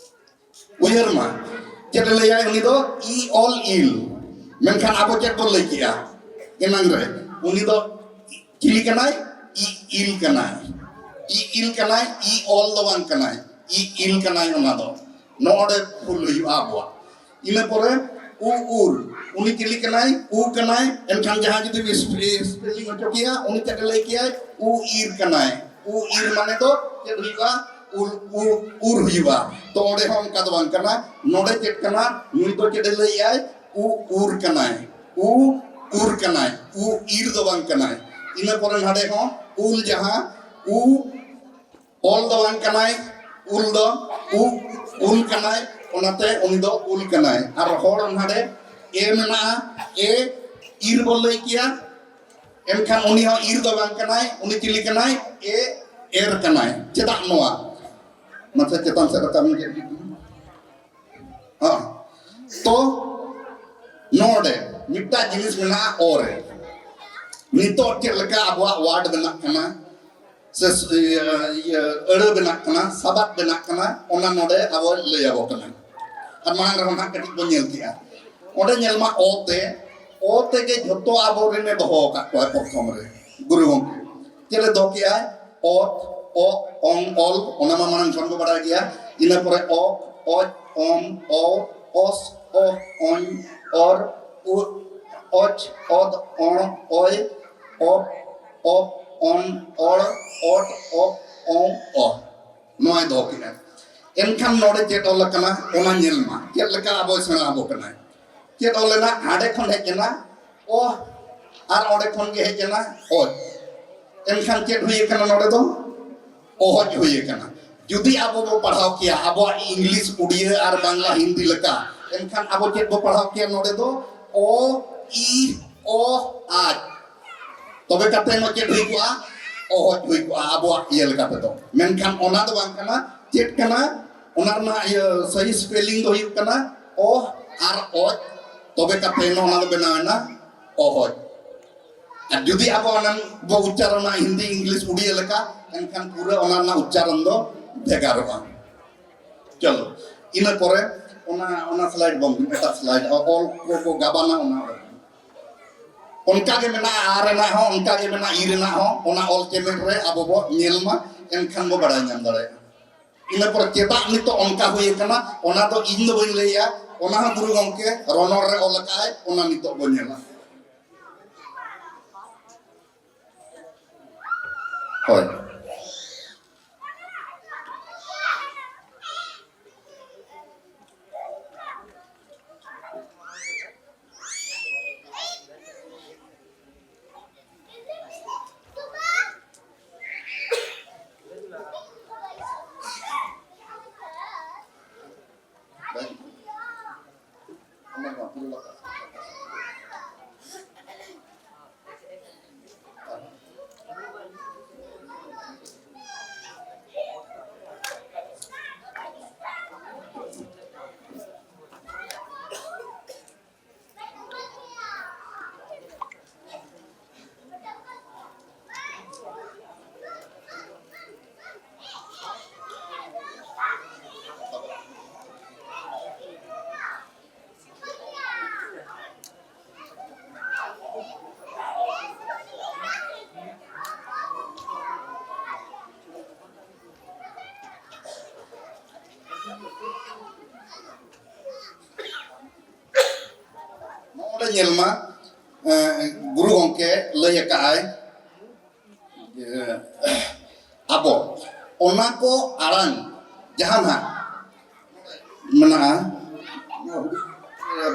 ᱩᱭᱦᱟᱹᱨ ᱢᱟ, ᱪᱮᱫ ᱮ ᱞᱟᱹᱭᱟᱭ ᱩᱱᱤ ᱫᱚ? ᱤ ᱚᱞ ᱤᱞ᱾ ᱢᱮᱱᱠᱷᱟᱱ ᱟᱵᱚ ᱪᱮᱫ ᱵᱚᱱ ᱞᱟᱹᱭ ᱠᱮᱜᱼᱟ ᱮᱱᱟᱝ ᱨᱮ? ᱩᱱᱤ ᱫᱚ ᱪᱤᱞᱤ ᱠᱟᱱᱟᱭ? ᱤ ᱤᱞ ᱠᱟᱱᱟᱭ᱾ ᱤ ᱤᱞ ᱠᱟᱱᱟᱭ, ᱤ ᱚᱞ ᱫᱚ ᱵᱟᱝ ᱠᱟᱱᱟᱭ, ᱤ ᱤᱞ ᱠᱟᱱᱟᱭ᱾ ᱚᱱᱟ ᱫᱚ ᱱᱚᱰᱮ ᱵᱷᱩᱞ ᱦᱩᱭᱩᱜᱼᱟ ᱟᱵᱚᱣᱟᱜ᱾ ᱤᱱᱟᱹ ᱯᱚᱨᱮ ᱩ ᱩᱨ, ᱩᱱᱤ ᱪᱤᱞᱤ ᱠᱟᱱᱟᱭ? ᱩ ᱠᱟᱱᱟᱭ᱾ ᱮᱱᱠᱷᱟᱱ ᱡᱟᱦᱟᱸᱭ ᱡᱩᱫᱤ ᱥᱯᱮᱞᱤᱝ ᱦᱚᱪᱚ ᱠᱮᱭᱟ, ᱩᱱᱤ ᱪᱮᱫ ᱮ ᱞᱟᱹᱭ ᱠᱮᱭᱟᱭ? ᱩ ᱤᱨ ᱠᱟᱱᱟᱭ᱾ ᱩ ᱤᱨ ᱢᱟᱱᱮ ᱫᱚ ᱪᱮᱫ ᱦᱩᱭᱩᱜᱼᱟ? ᱩᱞ, ᱩ, ᱩᱨ ᱦᱩᱭᱩᱜᱼᱟ᱾ ᱛᱚ ᱚᱸᱰᱮ ᱦᱚᱸ ᱚᱱᱠᱟ ᱫᱚ ᱵᱟᱝ ᱠᱟᱱᱟ᱾ ᱱᱚᱰᱮ ᱪᱮᱫ ᱠᱟᱱᱟ? ᱱᱩᱭ ᱫᱚ ᱪᱮᱫ ᱮ ᱞᱟᱹᱭᱮᱜᱼᱟᱭ? ᱩ ᱩᱨ ᱠᱟᱱᱟᱭ, ᱩ ᱩᱨ ᱠᱟᱱᱟᱭ, ᱩ ᱤᱨ ᱫᱚ ᱵᱟᱝ ᱠᱟᱱᱟᱭ᱾ ᱤᱱᱟᱹ ᱯᱚᱨᱮ ᱱᱟᱰᱮ ᱦᱚᱸ ᱩᱞ, ᱡᱟᱦᱟᱸ ᱩ ᱚᱞ ᱫᱚ ᱵᱟᱝ ᱠᱟᱱᱟᱭ, ᱩᱞ ᱫᱚ ᱩ ᱩᱞ ᱠᱟᱱᱟᱭ, ᱚᱱᱟᱛᱮ ᱩᱱᱤ ᱫᱚ ᱩᱞ ᱠᱟᱱᱟᱭ᱾ ᱟᱨ ᱦᱚᱲ ᱱᱟᱰᱮ ᱮ ᱢᱮᱱᱟᱜᱼᱟ, ᱮ ᱤᱨ ᱵᱚᱱ ᱞᱟᱹᱭ ᱠᱮᱭᱟ, ᱮᱱᱠᱷᱟᱱ ᱩᱱᱤ ᱦᱚᱸ ᱤᱨ ᱫᱚ ᱵᱟᱝ ᱠᱟᱱᱟᱭ, ᱩᱱᱤ ᱪᱤᱞᱤ ᱠᱟᱱᱟᱭ? ᱮ ᱮᱨ ᱠᱟᱱᱟᱭ᱾ ᱪᱮᱫᱟᱜ ᱱᱚᱣᱟ? ᱢᱟᱥᱮ ᱪᱮᱛᱟᱱ ᱥᱮᱫ ᱨᱟᱠᱟᱵ ᱧᱚᱜ ᱠᱮᱫ ᱜᱮ᱾ ᱦᱚᱸ᱾ ᱛᱚ ᱱᱚᱰᱮ ᱢᱤᱫᱴᱟᱝ ᱡᱤᱱᱤᱥ ᱢᱮᱱᱟᱜᱼᱟ ᱚ ᱨᱮ᱾ ᱱᱤᱛᱚᱜ ᱪᱮᱫ ᱞᱮᱠᱟ ᱟᱵᱚᱣᱟᱜ ᱣᱟᱨᱰ ᱵᱮᱱᱟᱜ ᱠᱟᱱᱟ, ᱥᱮ ᱤᱭᱟᱹ, ᱤᱭᱟᱹ, ᱟᱹᱲᱟᱹ ᱵᱮᱱᱟᱜ ᱠᱟᱱᱟ, ᱥᱟᱵᱟᱫ ᱵᱮᱱᱟᱜ ᱠᱟᱱᱟ, ᱚᱱᱟ ᱱᱚᱰᱮ ᱟᱵᱚ ᱞᱟᱹᱭ ᱟᱵᱚ ᱠᱟᱱᱟ᱾ ᱟᱨ ᱢᱟᱲᱟᱝ ᱨᱮᱦᱚᱸ ᱱᱟᱦᱟᱜ ᱠᱟᱹᱴᱤᱡ ᱵᱚᱱ ᱧᱮᱞ ᱠᱮᱜᱼᱟ᱾ ᱚᱸᱰᱮ ᱧᱮᱞ ᱢᱟ ᱚ ᱛᱮ, ᱚ ᱛᱮᱜᱮ ᱡᱷᱚᱛᱚ ᱟᱵᱚᱨᱮᱱᱮ ᱫᱚᱦᱚ ᱟᱠᱟᱫ ᱠᱚᱣᱟ ᱯᱨᱚᱛᱷᱚᱢ ᱨᱮ ᱜᱩᱨᱩ ᱜᱚᱢᱠᱮ᱾ ᱪᱮᱫ ᱮ ᱫᱚᱦᱚ ᱠᱮᱜᱼᱟᱭ? ᱚᱛ, ᱚᱜ, ᱚᱝ, ᱚᱞ, ᱚᱱᱟ ᱢᱟ ᱢᱟᱲᱟᱝ ᱠᱷᱚᱱ ᱵᱚ ᱵᱟᱲᱟᱭ ᱜᱮᱭᱟ᱾ ᱤᱱᱟᱹ ᱯᱚᱨᱮ ᱚᱠ, ᱚᱡ, ᱚᱢ, ᱚᱣ, ᱚᱥ, ᱚᱦ, ᱚᱧ, ᱚᱨ, ᱩ, ᱚᱪ, ᱚᱫ, ᱚᱬ, ᱚᱭ, ᱚᱯ, ᱚᱯ, ᱚᱱ, ᱚᱲ, ᱚᱴ, ᱚᱯ, ᱚᱝ, ᱚᱦ᱾ ᱱᱚᱣᱟᱭ ᱫᱚᱦᱚ ᱠᱮᱫᱟ᱾ ᱮᱱᱠᱷᱟᱱ ᱱᱚᱰᱮ ᱪᱮᱫ ᱚᱞ ᱟᱠᱟᱱᱟ ᱚᱱᱟ ᱧᱮᱞ ᱢᱟ, ᱪᱮᱫ ᱞᱮᱠᱟ ᱟᱵᱚᱭ ᱥᱮᱬᱟ ᱟᱵᱚ ᱠᱟᱱᱟᱭ᱾ ᱪᱮᱫ ᱚᱞ ᱮᱱᱟ? ᱦᱟᱸᱰᱮ ᱠᱷᱚᱱ ᱦᱮᱡ ᱮᱱᱟ ᱚ, ᱟᱨ ᱚᱸᱰᱮ ᱠᱷᱚᱱ ᱜᱮ ᱦᱮᱡ ᱮᱱᱟ ᱚᱡ᱾ ᱮᱱᱠᱷᱟᱱ ᱪᱮᱫ ᱦᱩᱭ ᱟᱠᱟᱱᱟ ᱱᱚᱰᱮ ᱫᱚ? ᱚᱦᱚᱡ ᱦᱩᱭ ᱟᱠᱟᱱᱟ᱾ ᱡᱩᱫᱤ ᱟᱵᱚ ᱵᱚ ᱯᱟᱲᱦᱟᱣ ᱠᱮᱭᱟ ᱟᱵᱚᱣᱟᱜ ᱤᱝᱞᱤᱥ, ᱩᱰᱤᱭᱟᱹ ᱟᱨ ᱵᱟᱝᱞᱟ, ᱦᱤᱱᱫᱤ ᱞᱮᱠᱟ, ᱮᱱᱠᱷᱟᱱ ᱟᱵᱚ ᱪᱮᱫ ᱵᱚ ᱯᱟᱲᱦᱟᱣ ᱠᱮᱭᱟ? ᱱᱚᱰᱮ ᱫᱚ ᱚ, ᱤ, ᱚ, ᱟᱡ᱾ ᱛᱚᱵᱮ ᱠᱟᱛᱮ ᱢᱟ ᱪᱮᱫ ᱦᱩᱭ ᱠᱚᱜᱼᱟ? ᱚᱦᱚᱡ ᱦᱩᱭ ᱠᱚᱜᱼᱟ ᱟᱵᱚᱣᱟᱜ ᱤᱭᱟᱹ ᱞᱮᱠᱟ ᱛᱮᱫᱚ᱾ ᱢᱮᱱᱠᱷᱟᱱ ᱚᱱᱟ ᱫᱚ ᱵᱟᱝ ᱠᱟᱱᱟ᱾ ᱪᱮᱫ ᱠᱟᱱᱟ? ᱚᱱᱟ ᱨᱮᱱᱟᱜ ᱤᱭᱟᱹ ᱥᱟᱹᱦᱤ ᱥᱯᱮᱞᱤᱝ ᱫᱚ ᱦᱩᱭᱩᱜ ᱠᱟᱱᱟ ᱚᱦ ᱟᱨ ᱚᱡ᱾ ᱛᱚᱵᱮ ᱠᱟᱛᱮ ᱚᱱᱟ ᱫᱚ ᱵᱮᱱᱟᱣ ᱮᱱᱟ ᱚᱦᱚᱡ᱾ ᱟᱨ ᱡᱩᱫᱤ ᱟᱵᱚ ᱚᱱᱟ ᱵᱚ ᱩᱪᱪᱟᱨᱚᱱᱟ ᱦᱤᱱᱫᱤ, ᱤᱝᱞᱤᱥ, ᱩᱲᱤᱭᱟ ᱞᱮᱠᱟ, ᱮᱱᱠᱷᱟᱱ ᱯᱩᱨᱟᱹ ᱚᱱᱟ ᱨᱮᱱᱟᱜ ᱩᱪᱪᱟᱨᱚᱱ ᱫᱚ ᱵᱷᱮᱜᱟᱨᱚᱜᱼᱟ᱾ ᱪᱚᱞᱚ, ᱤᱱᱟᱹ ᱯᱚᱨᱮ ᱚᱱᱟ, ᱚᱱᱟ ᱥᱞᱟᱭᱤᱰ ᱵᱚᱱ, ᱮᱴᱟᱜ ᱥᱞᱟᱭᱤᱰ, ᱚᱞ ᱠᱚ ᱠᱚ ᱜᱟᱵᱟᱱᱟ ᱚᱱᱟ᱾ ᱚᱱᱠᱟ ᱜᱮ ᱢᱮᱱᱟᱜᱼᱟ ᱟ ᱨᱮᱱᱟᱜ ᱦᱚᱸ, ᱚᱱᱠᱟ ᱜᱮ ᱢᱮᱱᱟᱜᱼᱟ ᱤ ᱨᱮᱱᱟᱜ ᱦᱚᱸ᱾ ᱚᱱᱟ ᱚᱞ ᱪᱮᱢᱮᱫ ᱨᱮ ᱟᱵᱚ ᱵᱚ ᱧᱮᱞ ᱢᱟ, ᱮᱱᱠᱷᱟᱱ ᱵᱚ ᱵᱟᱲᱟᱭ ᱧᱟᱢ ᱫᱟᱲᱮᱭᱟᱜᱼᱟ᱾ ᱤᱱᱟᱹ ᱯᱚᱨᱮ ᱪᱮᱫᱟᱜ ᱱᱤᱛᱚᱜ ᱚᱱᱠᱟ ᱦᱩᱭ ᱟᱠᱟᱱᱟ, ᱚᱱᱟ ᱫᱚ ᱤᱧ ᱫᱚ ᱵᱟᱹᱧ ᱞᱟᱹᱭᱮᱜᱼᱟ, ᱚᱱᱟ ᱦᱚᱸ ᱜᱩᱨᱩ ᱜᱚᱢᱠᱮ ᱨᱚᱱᱚᱲ ᱨᱮ ᱚᱞ ᱟᱠᱟᱫᱼᱟᱭ, ᱚᱱᱟ ᱱᱤᱛᱚᱜ ᱵᱚ ᱧᱮᱞᱟ᱾ ᱦᱳᱭ᱾ ᱱᱚᱰᱮ ᱧᱮᱞ ᱢᱟ, ᱮᱸ, ᱜᱩᱨᱩ ᱜᱚᱢᱠᱮ ᱞᱟᱹᱭ ᱟᱠᱟᱫᱼᱟᱭ, ᱡᱮ ᱟᱵᱚ ᱚᱱᱟ ᱠᱚ ᱟᱲᱟᱝ ᱡᱟᱦᱟᱸ ᱱᱟᱜ ᱢᱮᱱᱟᱜᱼᱟ,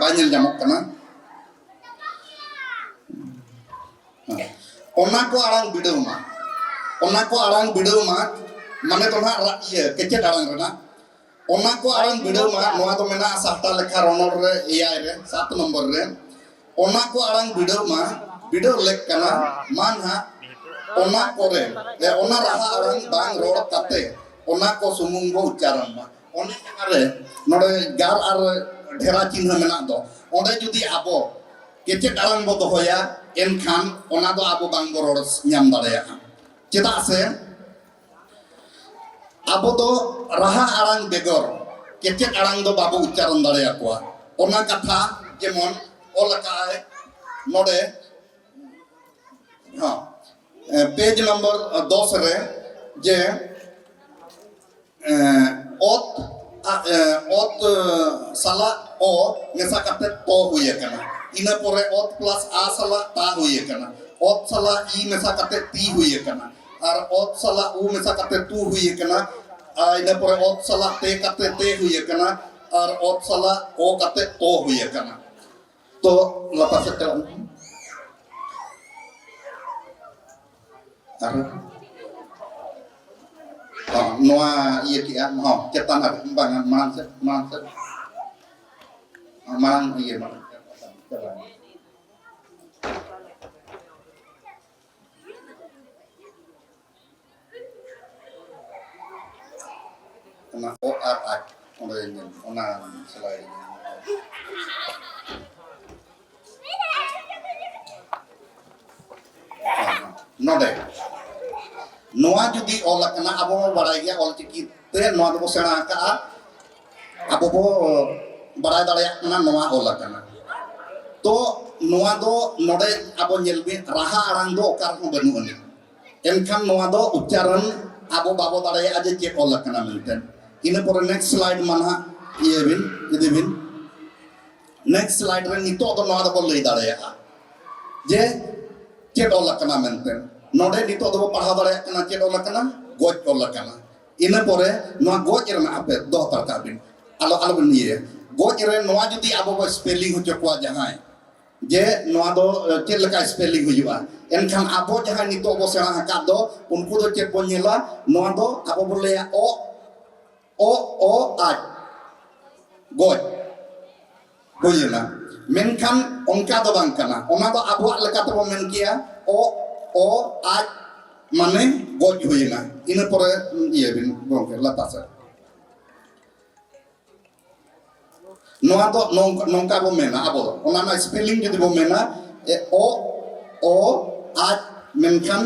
ᱵᱟᱭ ᱧᱮᱞ ᱧᱟᱢᱚᱜ ᱠᱟᱱᱟ, ᱚᱱᱟ ᱠᱚ ᱟᱲᱟᱝ ᱵᱤᱰᱟᱹᱣ ᱢᱟ, ᱚᱱᱟ ᱠᱚ ᱟᱲᱟᱝ ᱵᱤᱰᱟᱹᱣ ᱢᱟ, ᱢᱟᱱᱮ ᱫᱚ ᱱᱟᱦᱟᱜ ᱨᱟ-, ᱤᱭᱟᱹ ᱠᱮᱪᱮᱫ ᱟᱲᱟᱝ ᱨᱮᱱᱟᱜ᱾ ᱚᱱᱟ ᱠᱚ ᱟᱲᱟᱝ ᱵᱤᱰᱟᱹᱣ ᱢᱟ, ᱱᱚᱣᱟ ᱫᱚ ᱢᱮᱱᱟᱜᱼᱟ ᱥᱟᱦᱴᱟ ᱞᱮᱠᱷᱟ ᱨᱚᱱᱚᱲ ᱨᱮ ᱮᱭᱟᱭ ᱨᱮ, ᱥᱟᱛ ᱱᱚᱢᱵᱚᱨ ᱨᱮ᱾ ᱚᱱᱟ ᱠᱚ ᱟᱲᱟᱝ ᱵᱤᱰᱟᱹᱣ ᱢᱟ, ᱵᱤᱰᱟᱹᱣ ᱞᱮᱠ ᱠᱟᱱᱟ, ᱢᱟ ᱱᱟᱦᱟᱜ ᱚᱱᱟ ᱠᱚᱨᱮ, ᱮ, ᱚᱱᱟ ᱨᱟᱦᱟ ᱟᱲᱟᱝ ᱵᱟᱝ ᱨᱚᱲ ᱠᱟᱛᱮ ᱚᱱᱟ ᱠᱚ ᱥᱩᱢᱩᱝ ᱵᱚ ᱩᱪᱪᱟᱨᱚᱱ ᱢᱟ᱾ ᱚᱱᱮ ᱡᱟᱦᱟᱸ ᱨᱮ ᱱᱚᱰᱮ ᱜᱟᱨ ᱟᱨ ᱰᱷᱮᱨᱟ ᱪᱤᱱᱦᱟᱹ ᱢᱮᱱᱟᱜ ᱫᱚ, ᱚᱸᱰᱮ ᱡᱩᱫᱤ ᱟᱵᱚ ᱠᱮᱪᱮᱫ ᱟᱲᱟᱝ ᱵᱚ ᱫᱚᱦᱚᱭᱟ, ᱮᱱᱠᱷᱟᱱ ᱚᱱᱟ ᱫᱚ ᱟᱵᱚ ᱵᱟᱝ ᱵᱚ ᱨᱚᱲ ᱧᱟᱢ ᱫᱟᱲᱮᱭᱟᱜᱼᱟ᱾ ᱪᱮᱫᱟᱜ ᱥᱮ ᱟᱵᱚ ᱫᱚ ᱨᱟᱦᱟ ᱟᱲᱟᱝ ᱵᱮᱜᱚᱨ ᱠᱮᱪᱮᱫ ᱟᱲᱟᱝ ᱫᱚ ᱵᱟᱵᱚ ᱩᱪᱪᱟᱨᱚᱱ ᱫᱟᱲᱮᱭᱟᱠᱚᱣᱟ᱾ ᱚᱱᱟ ᱠᱟᱛᱷᱟ ᱡᱮᱢᱚᱱ ᱚᱞ ᱟᱠᱟᱫᱼᱟᱭ ᱱᱚᱰᱮ, ᱦᱚᱸ, ᱮ, ᱯᱮᱡᱽ ᱱᱚᱢᱵᱚᱨ ᱫᱚᱥ ᱨᱮ, ᱡᱮ, ᱮ, ᱚᱛ, ᱟ, ᱮ, ᱚᱛ, ᱮ, ᱥᱟᱞᱟᱜ ᱚ ᱢᱮᱥᱟ ᱠᱟᱛᱮ ᱛᱚ ᱦᱩᱭ ᱟᱠᱟᱱᱟ᱾ ᱤᱱᱟᱹ ᱯᱚᱨᱮ ᱚᱛ ᱯᱞᱟᱥ ᱟ ᱥᱟᱞᱟᱜ ᱛᱟ ᱦᱩᱭ ᱟᱠᱟᱱᱟ᱾ ᱚᱛ ᱥᱟᱞᱟᱜ ᱤ ᱢᱮᱥᱟ ᱠᱟᱛᱮ ᱛᱤ ᱦᱩᱭ ᱟᱠᱟᱱᱟ᱾ ᱟᱨ ᱚᱛ ᱥᱟᱞᱟᱜ ᱩ ᱢᱮᱥᱟ ᱠᱟᱛᱮ ᱛᱩ ᱦᱩᱭ ᱟᱠᱟᱱᱟ᱾ ᱟᱨ ᱤᱱᱟᱹ ᱯᱚᱨᱮ ᱚᱛ ᱥᱟᱞᱟᱜ ᱛᱮ ᱠᱟᱛᱮ ᱛᱮ ᱦᱩᱭ ᱟᱠᱟᱱᱟ᱾ ᱟᱨ ᱚᱛ ᱥᱟᱞᱟᱜ ᱚ ᱠᱟᱛᱮ ᱛᱚ ᱦᱩᱭ ᱟᱠᱟᱱᱟ᱾ ᱛᱚ ᱞᱟᱛᱟᱨ ᱥᱮᱫ ᱪᱟᱞᱟᱜ ᱢᱮ᱾ ᱟᱨ ᱦᱚᱸ, ᱱᱚᱣᱟ ᱤᱭᱟᱹ ᱠᱮᱜᱼᱟ, ᱦᱚᱸ, ᱪᱮᱛᱟᱱ ᱟᱨ ᱵᱟᱝᱟ, ᱢᱟᱲᱟᱝ ᱥᱮᱫ, ᱢᱟᱲᱟᱝ ᱥᱮᱫ᱾ ᱦᱚᱸ, ᱢᱟᱲᱟᱝ ᱤᱭᱟᱹ, ᱢᱟᱲᱟᱝ ᱥᱮᱫ᱾ ᱪᱟᱞᱟᱜ ᱢᱮ᱾ ᱚᱱᱟ ᱚ ᱟᱨ ᱟᱡ ᱚᱸᱰᱮ ᱧᱮᱞ, ᱚᱱᱟ ᱥᱮᱞᱟᱭ ᱧᱮᱞ᱾ ᱱᱚᱰᱮ ᱱᱚᱣᱟ ᱡᱩᱫᱤ ᱚᱞ ᱟᱠᱟᱱᱟ, ᱟᱵᱚ ᱵᱚᱱ ᱵᱟᱲᱟᱭ ᱜᱮᱭᱟ, ᱚᱞ ᱪᱤᱠᱤ ᱛᱮ ᱱᱚᱣᱟ ᱫᱚᱵᱚ ᱥᱮᱬᱟ ᱟᱠᱟᱫᱼᱟ, ᱟᱵᱚ ᱵᱚ ᱵᱟᱲᱟᱭ ᱫᱟᱲᱮᱭᱟᱜ ᱠᱟᱱᱟ ᱱᱚᱣᱟ ᱚᱞ ᱟᱠᱟᱱᱟ᱾ ᱛᱚ ᱱᱚᱣᱟ ᱫᱚ ᱱᱚᱰᱮ ᱟᱵᱚ ᱧᱮᱞ ᱵᱤᱱ, ᱨᱟᱦᱟ ᱟᱲᱟᱝ ᱫᱚ ᱚᱠᱟ ᱨᱮᱦᱚᱸ ᱵᱟᱹᱱᱩᱜ ᱟᱹᱱᱤᱡ᱾ ᱮᱱᱠᱷᱟᱱ ᱱᱚᱣᱟ ᱫᱚ ᱩᱪᱪᱟᱨᱚᱱ ᱟᱵᱚ ᱵᱟᱵᱚ ᱫᱟᱲᱮᱭᱟᱜᱼᱟ ᱡᱮ ᱪᱮᱫ ᱚᱞ ᱟᱠᱟᱱᱟ ᱢᱮᱱᱛᱮ᱾ ᱤᱱᱟᱹ ᱯᱚᱨᱮ next slide ᱢᱟ ᱱᱟᱦᱟᱜ ᱤᱭᱟᱹ ᱵᱤᱱ, ᱤᱫᱤ ᱵᱤᱱ᱾ Next slide ᱨᱮ ᱱᱤᱛᱚᱜ ᱫᱚ ᱱᱚᱣᱟ ᱫᱚᱵᱚ ᱞᱟᱹᱭ ᱫᱟᱲᱮᱭᱟᱜᱼᱟ ᱡᱮ ᱪᱮᱫ ᱚᱞ ᱟᱠᱟᱱᱟ ᱢᱮᱱᱛᱮ᱾ ᱱᱚᱰᱮ ᱱᱤᱛᱚᱜ ᱫᱚᱵᱚ ᱯᱟᱲᱦᱟᱣ ᱫᱟᱲᱮᱭᱟᱜ ᱠᱟᱱᱟ ᱪᱮᱫ ᱚᱞ ᱟᱠᱟᱱᱟ, ᱜᱚᱡ ᱚᱞ ᱟᱠᱟᱱᱟ᱾ ᱤᱱᱟᱹ ᱯᱚᱨᱮ ᱱᱚᱣᱟ ᱜᱚᱡ ᱨᱮᱱᱟᱜ ᱟᱯᱮ ᱫᱚᱦᱚ ᱦᱟᱛᱟᱲ ᱠᱟᱜ ᱵᱤᱱ, ᱟᱞᱚ, ᱟᱞᱚᱵᱤᱱ ᱤᱭᱟᱹᱭᱟ᱾ ᱜᱚᱡ ᱨᱮ ᱱᱚᱣᱟ ᱡᱩᱫᱤ ᱟᱵᱚ ᱵᱚ spelling ᱦᱚᱪᱚ ᱠᱚᱣᱟ ᱡᱟᱦᱟᱸᱭ, ᱡᱮ ᱱᱚᱣᱟ ᱫᱚ ᱪᱮᱫ ᱞᱮᱠᱟ ᱥᱯᱮᱞᱤᱝ ᱦᱩᱭᱩᱜᱼᱟ᱾ ᱮᱱᱠᱷᱟᱱ ᱟᱵᱚ ᱡᱟᱦᱟᱸᱭ ᱱᱤᱛᱚᱜ ᱵᱚ ᱥᱮᱬᱟ ᱟᱠᱟᱫ ᱫᱚ, ᱩᱱᱠᱩ ᱫᱚ ᱪᱮᱫ ᱵᱚᱱ ᱧᱮᱞᱟ? ᱱᱚᱣᱟ ᱫᱚ ᱟᱵᱚ ᱵᱚᱱ ᱞᱟᱹᱭᱟ ᱚ, ᱚ, ᱚ, ᱟᱡ, ᱜᱚᱡ ᱦᱩᱭᱮᱱᱟ᱾ ᱢᱮᱱᱠᱷᱟᱱ ᱚᱱᱠᱟ ᱫᱚ ᱵᱟᱝ ᱠᱟᱱᱟ᱾ ᱚᱱᱟ ᱫᱚ ᱟᱵᱚᱣᱟᱜ ᱞᱮᱠᱟ ᱛᱮᱵᱚ ᱢᱮᱱ ᱠᱮᱭᱟ ᱚ, ᱚ, ᱟᱡ, ᱢᱟᱱᱮ ᱜᱚᱡ ᱦᱩᱭᱮᱱᱟ᱾ ᱤᱱᱟᱹ ᱯᱚᱨᱮ ᱤᱭᱟᱹ ᱵᱤᱱ ᱜᱚᱢᱠᱮ, ᱞᱟᱛᱟᱨ ᱥᱮᱫ᱾ ᱱᱚᱣᱟ ᱫᱚ ᱱᱚᱝ-, ᱱᱚᱝᱠᱟ ᱵᱚ ᱢᱮᱱᱟ ᱟᱵᱚ ᱫᱚ᱾ ᱚᱱᱟ ᱨᱮᱱᱟᱜ ᱥᱯᱮᱞᱤᱝ ᱡᱩᱫᱤ ᱵᱚ ᱢᱮᱱᱟ, ᱮ, ᱚ, ᱚ, ᱟᱡ, ᱢᱮᱱᱠᱷᱟᱱ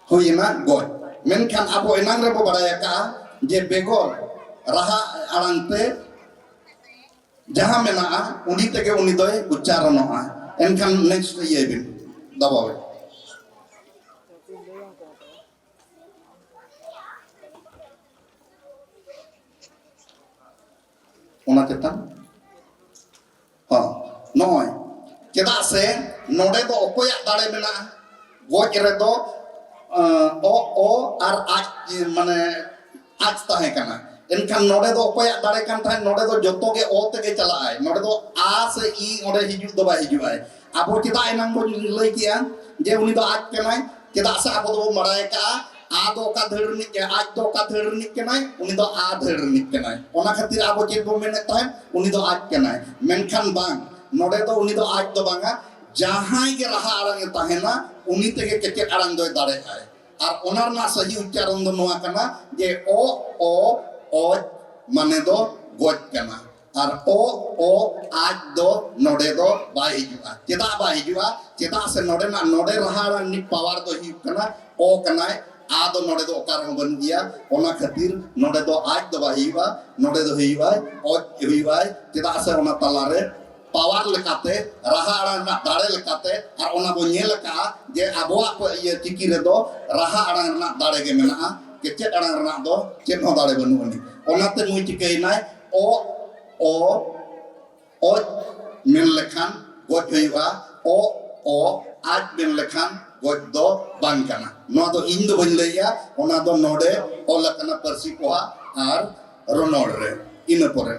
ᱦᱩᱭᱮᱱᱟ ᱜᱚᱡ᱾ ᱢᱮᱱᱠᱷᱟᱱ ᱟᱵᱚ ᱮᱱᱟᱝ ᱨᱮᱵᱚ ᱵᱟᱲᱟᱭ ᱟᱠᱟᱫᱼᱟ ᱡᱮ ᱵᱮᱜᱚᱨ ᱨᱟᱦᱟ ᱟᱲᱟᱝ ᱛᱮ ᱡᱟᱦᱟᱸ ᱢᱮᱱᱟᱜᱼᱟ, ᱩᱱᱤ ᱛᱮᱜᱮ ᱩᱱᱤ ᱫᱚᱭ ᱩᱪᱪᱟᱨᱚᱱᱚᱜᱼᱟ᱾ ᱮᱱᱠᱷᱟᱱ next ᱤᱭᱟᱹᱭ ᱵᱤᱱ, ᱫᱟᱵᱟᱣ ᱵᱤᱱ᱾ ᱚᱱᱟ ᱪᱮᱛᱟᱱ, ᱦᱚᱸ, ᱱᱚᱜᱼᱚᱭ, ᱪᱮᱫᱟᱜ ᱥᱮ ᱱᱚᱰᱮ ᱫᱚ ᱚᱠᱚᱭᱟᱜ ᱫᱟᱲᱮ ᱢᱮᱱᱟᱜᱼᱟ? ᱜᱚᱡ ᱨᱮᱫᱚ, ᱟᱸ, ᱚ, ᱚ ᱟᱨ ᱟᱡ, ᱢᱟᱱᱮ ᱟᱡ ᱛᱟᱦᱮᱸ ᱠᱟᱱᱟ᱾ ᱮᱱᱠᱷᱟᱱ ᱱᱚᱰᱮ ᱫᱚ ᱚᱠᱚᱭᱟᱜ ᱫᱟᱲᱮ ᱠᱟᱱ ᱛᱟᱦᱮᱸᱫ? ᱱᱚᱰᱮ ᱫᱚ ᱡᱚᱛᱚ ᱜᱮ ᱚ ᱛᱮᱜᱮ ᱪᱟᱞᱟᱜᱼᱟᱭ᱾ ᱱᱚᱰᱮ ᱫᱚ ᱟ ᱥᱮ ᱤ ᱚᱸᱰᱮ ᱦᱤᱡᱩᱜ ᱫᱚ ᱵᱟᱭ ᱦᱤᱡᱩᱜᱼᱟᱭ᱾ ᱟᱵᱚ ᱪᱮᱫᱟᱜ ᱮᱱᱟᱝ ᱵᱚᱱ ᱞᱟᱹᱭ ᱠᱮᱜᱼᱟ ᱡᱮ ᱩᱱᱤ ᱫᱚ ᱟᱡ ᱠᱟᱱᱟᱭ? ᱪᱮᱫᱟᱜ ᱥᱮ ᱟᱵᱚ ᱫᱚᱵᱚᱱ ᱵᱟᱲᱟᱭ ᱠᱟᱜᱼᱟ, ᱟ ᱫᱚ ᱚᱠᱟ ᱫᱷᱟᱹᱲ ᱨᱤᱱᱤᱡ, ᱟᱡ ᱫᱚ ᱚᱠᱟ ᱫᱷᱟᱹᱲ ᱨᱤᱱᱤᱡ ᱠᱟᱱᱟᱭ? ᱩᱱᱤ ᱫᱚ ᱟ ᱫᱷᱟᱹᱲ ᱨᱤᱱᱤᱡ ᱠᱟᱱᱟᱭ᱾ ᱚᱱᱟ ᱠᱷᱟᱹᱛᱤᱨ ᱟᱵᱚ ᱪᱮᱫ ᱵᱚᱱ ᱢᱮᱱᱮᱫ ᱛᱟᱦᱮᱸᱫ? ᱩᱱᱤ ᱫᱚ ᱟᱡ ᱠᱟᱱᱟᱭ᱾ ᱢᱮᱱᱠᱷᱟᱱ ᱵᱟᱝ, ᱱᱚᱰᱮ ᱫᱚ ᱩᱱᱤ ᱫᱚ ᱟᱡ ᱫᱚ ᱵᱟᱝᱟ, ᱡᱟᱦᱟᱸᱭ ᱜᱮ ᱨᱟᱦᱟ ᱟᱲᱟᱝ ᱮ ᱛᱟᱦᱮᱱᱟ, ᱩᱱᱤ ᱛᱮᱜᱮ ᱠᱮᱪᱮᱫ ᱟᱲᱟᱝ ᱫᱚᱭ ᱫᱟᱲᱮᱜᱼᱟᱭ᱾ ᱟᱨ ᱚᱱᱟ ᱨᱮᱱᱟᱜ ᱥᱟᱹᱦᱤ ᱩᱪᱪᱟᱨᱚᱱ ᱫᱚ ᱱᱚᱣᱟ ᱠᱟᱱᱟ ᱡᱮ ᱚ, ᱚ, ᱚᱡ, ᱢᱟᱱᱮ ᱫᱚ ᱜᱚᱡ ᱠᱟᱱᱟ᱾ ᱟᱨ ᱚ, ᱚ, ᱟᱡ ᱫᱚ ᱱᱚᱰᱮ ᱫᱚ ᱵᱟᱭ ᱦᱤᱡᱩᱜᱼᱟ᱾ ᱪᱮᱫᱟᱜ ᱵᱟᱭ ᱦᱤᱡᱩᱜᱼᱟ? ᱪᱮᱫᱟᱜ ᱥᱮ ᱱᱚᱰᱮᱱᱟᱜ, ᱱᱚᱰᱮ ᱨᱟᱦᱟ ᱟᱲᱟᱝ ᱨᱤᱱᱤᱡ ᱯᱟᱣᱟᱨ ᱫᱚ ᱦᱩᱭᱩᱜ ᱠᱟᱱᱟ ᱚ ᱠᱟᱱᱟᱭ, ᱟ ᱫᱚ ᱱᱚᱰᱮ ᱫᱚ ᱚᱠᱟ ᱨᱮᱦᱚᱸ ᱵᱟᱹᱱᱩᱜ ᱜᱮᱭᱟ᱾ ᱚᱱᱟ ᱠᱷᱟᱹᱛᱤᱨ ᱱᱚᱰᱮ ᱫᱚ ᱟᱡ ᱫᱚ ᱵᱟᱭ ᱦᱩᱭᱩᱜᱼᱟ, ᱱᱚᱰᱮ ᱫᱚ ᱦᱩᱭᱩᱜᱼᱟᱭ ᱚᱡ ᱦᱩᱭᱩᱜᱼᱟᱭ᱾ ᱪᱮᱫᱟᱜ ᱥᱮ ᱚᱱᱟ ᱛᱟᱞᱟᱨᱮ ᱯᱟᱣᱟᱨ ᱞᱮᱠᱟᱛᱮ, ᱨᱟᱦᱟ ᱟᱲᱟᱝ ᱨᱮᱱᱟᱜ ᱫᱟᱲᱮ ᱞᱮᱠᱟᱛᱮ, ᱟᱨ ᱚᱱᱟ ᱵᱚᱱ ᱧᱮᱞ ᱟᱠᱟᱫᱼᱟ ᱡᱮ ᱟᱵᱚᱣᱟᱜ ᱯᱟ-, ᱤᱭᱟᱹ ᱪᱤᱠᱤ ᱨᱮᱫᱚ ᱨᱟᱦᱟ ᱟᱲᱟᱝ ᱨᱮᱱᱟᱜ ᱫᱟᱲᱮ ᱜᱮ ᱢᱮᱱᱟᱜᱼᱟ, ᱠᱮᱪᱮᱫ ᱟᱲᱟᱝ ᱨᱮᱱᱟᱜ ᱫᱚ ᱪᱮᱫ ᱦᱚᱸ ᱫᱟᱲᱮ ᱵᱟᱹᱱᱩᱜ ᱟᱹᱱᱤᱡ᱾ ᱚᱱᱟᱛᱮ ᱱᱩᱭ ᱪᱤᱠᱟᱹᱭᱮᱱᱟᱭ? ᱚ, ᱚ, ᱚᱡ ᱢᱮᱱ ᱞᱮᱠᱷᱟᱱ ᱜᱚᱡ ᱦᱩᱭᱩᱜᱼᱟ, ᱚ, ᱚ, ᱟᱡ ᱢᱮᱱ ᱞᱮᱠᱷᱟᱱ ᱜᱚᱡ ᱫᱚ ᱵᱟᱝ ᱠᱟᱱᱟ᱾ ᱱᱚᱣᱟ ᱫᱚ ᱤᱧ ᱫᱚ ᱵᱟᱹᱧ ᱞᱟᱹᱭᱮᱜᱼᱟ, ᱚᱱᱟ ᱫᱚ ᱱᱚᱰᱮ ᱚᱞ ᱟᱠᱟᱱᱟ ᱯᱟᱹᱨᱥᱤ ᱯᱚᱦᱟ ᱟᱨ ᱨᱚᱱᱚᱲ ᱨᱮ᱾ ᱤᱱᱟᱹ ᱯᱚᱨᱮ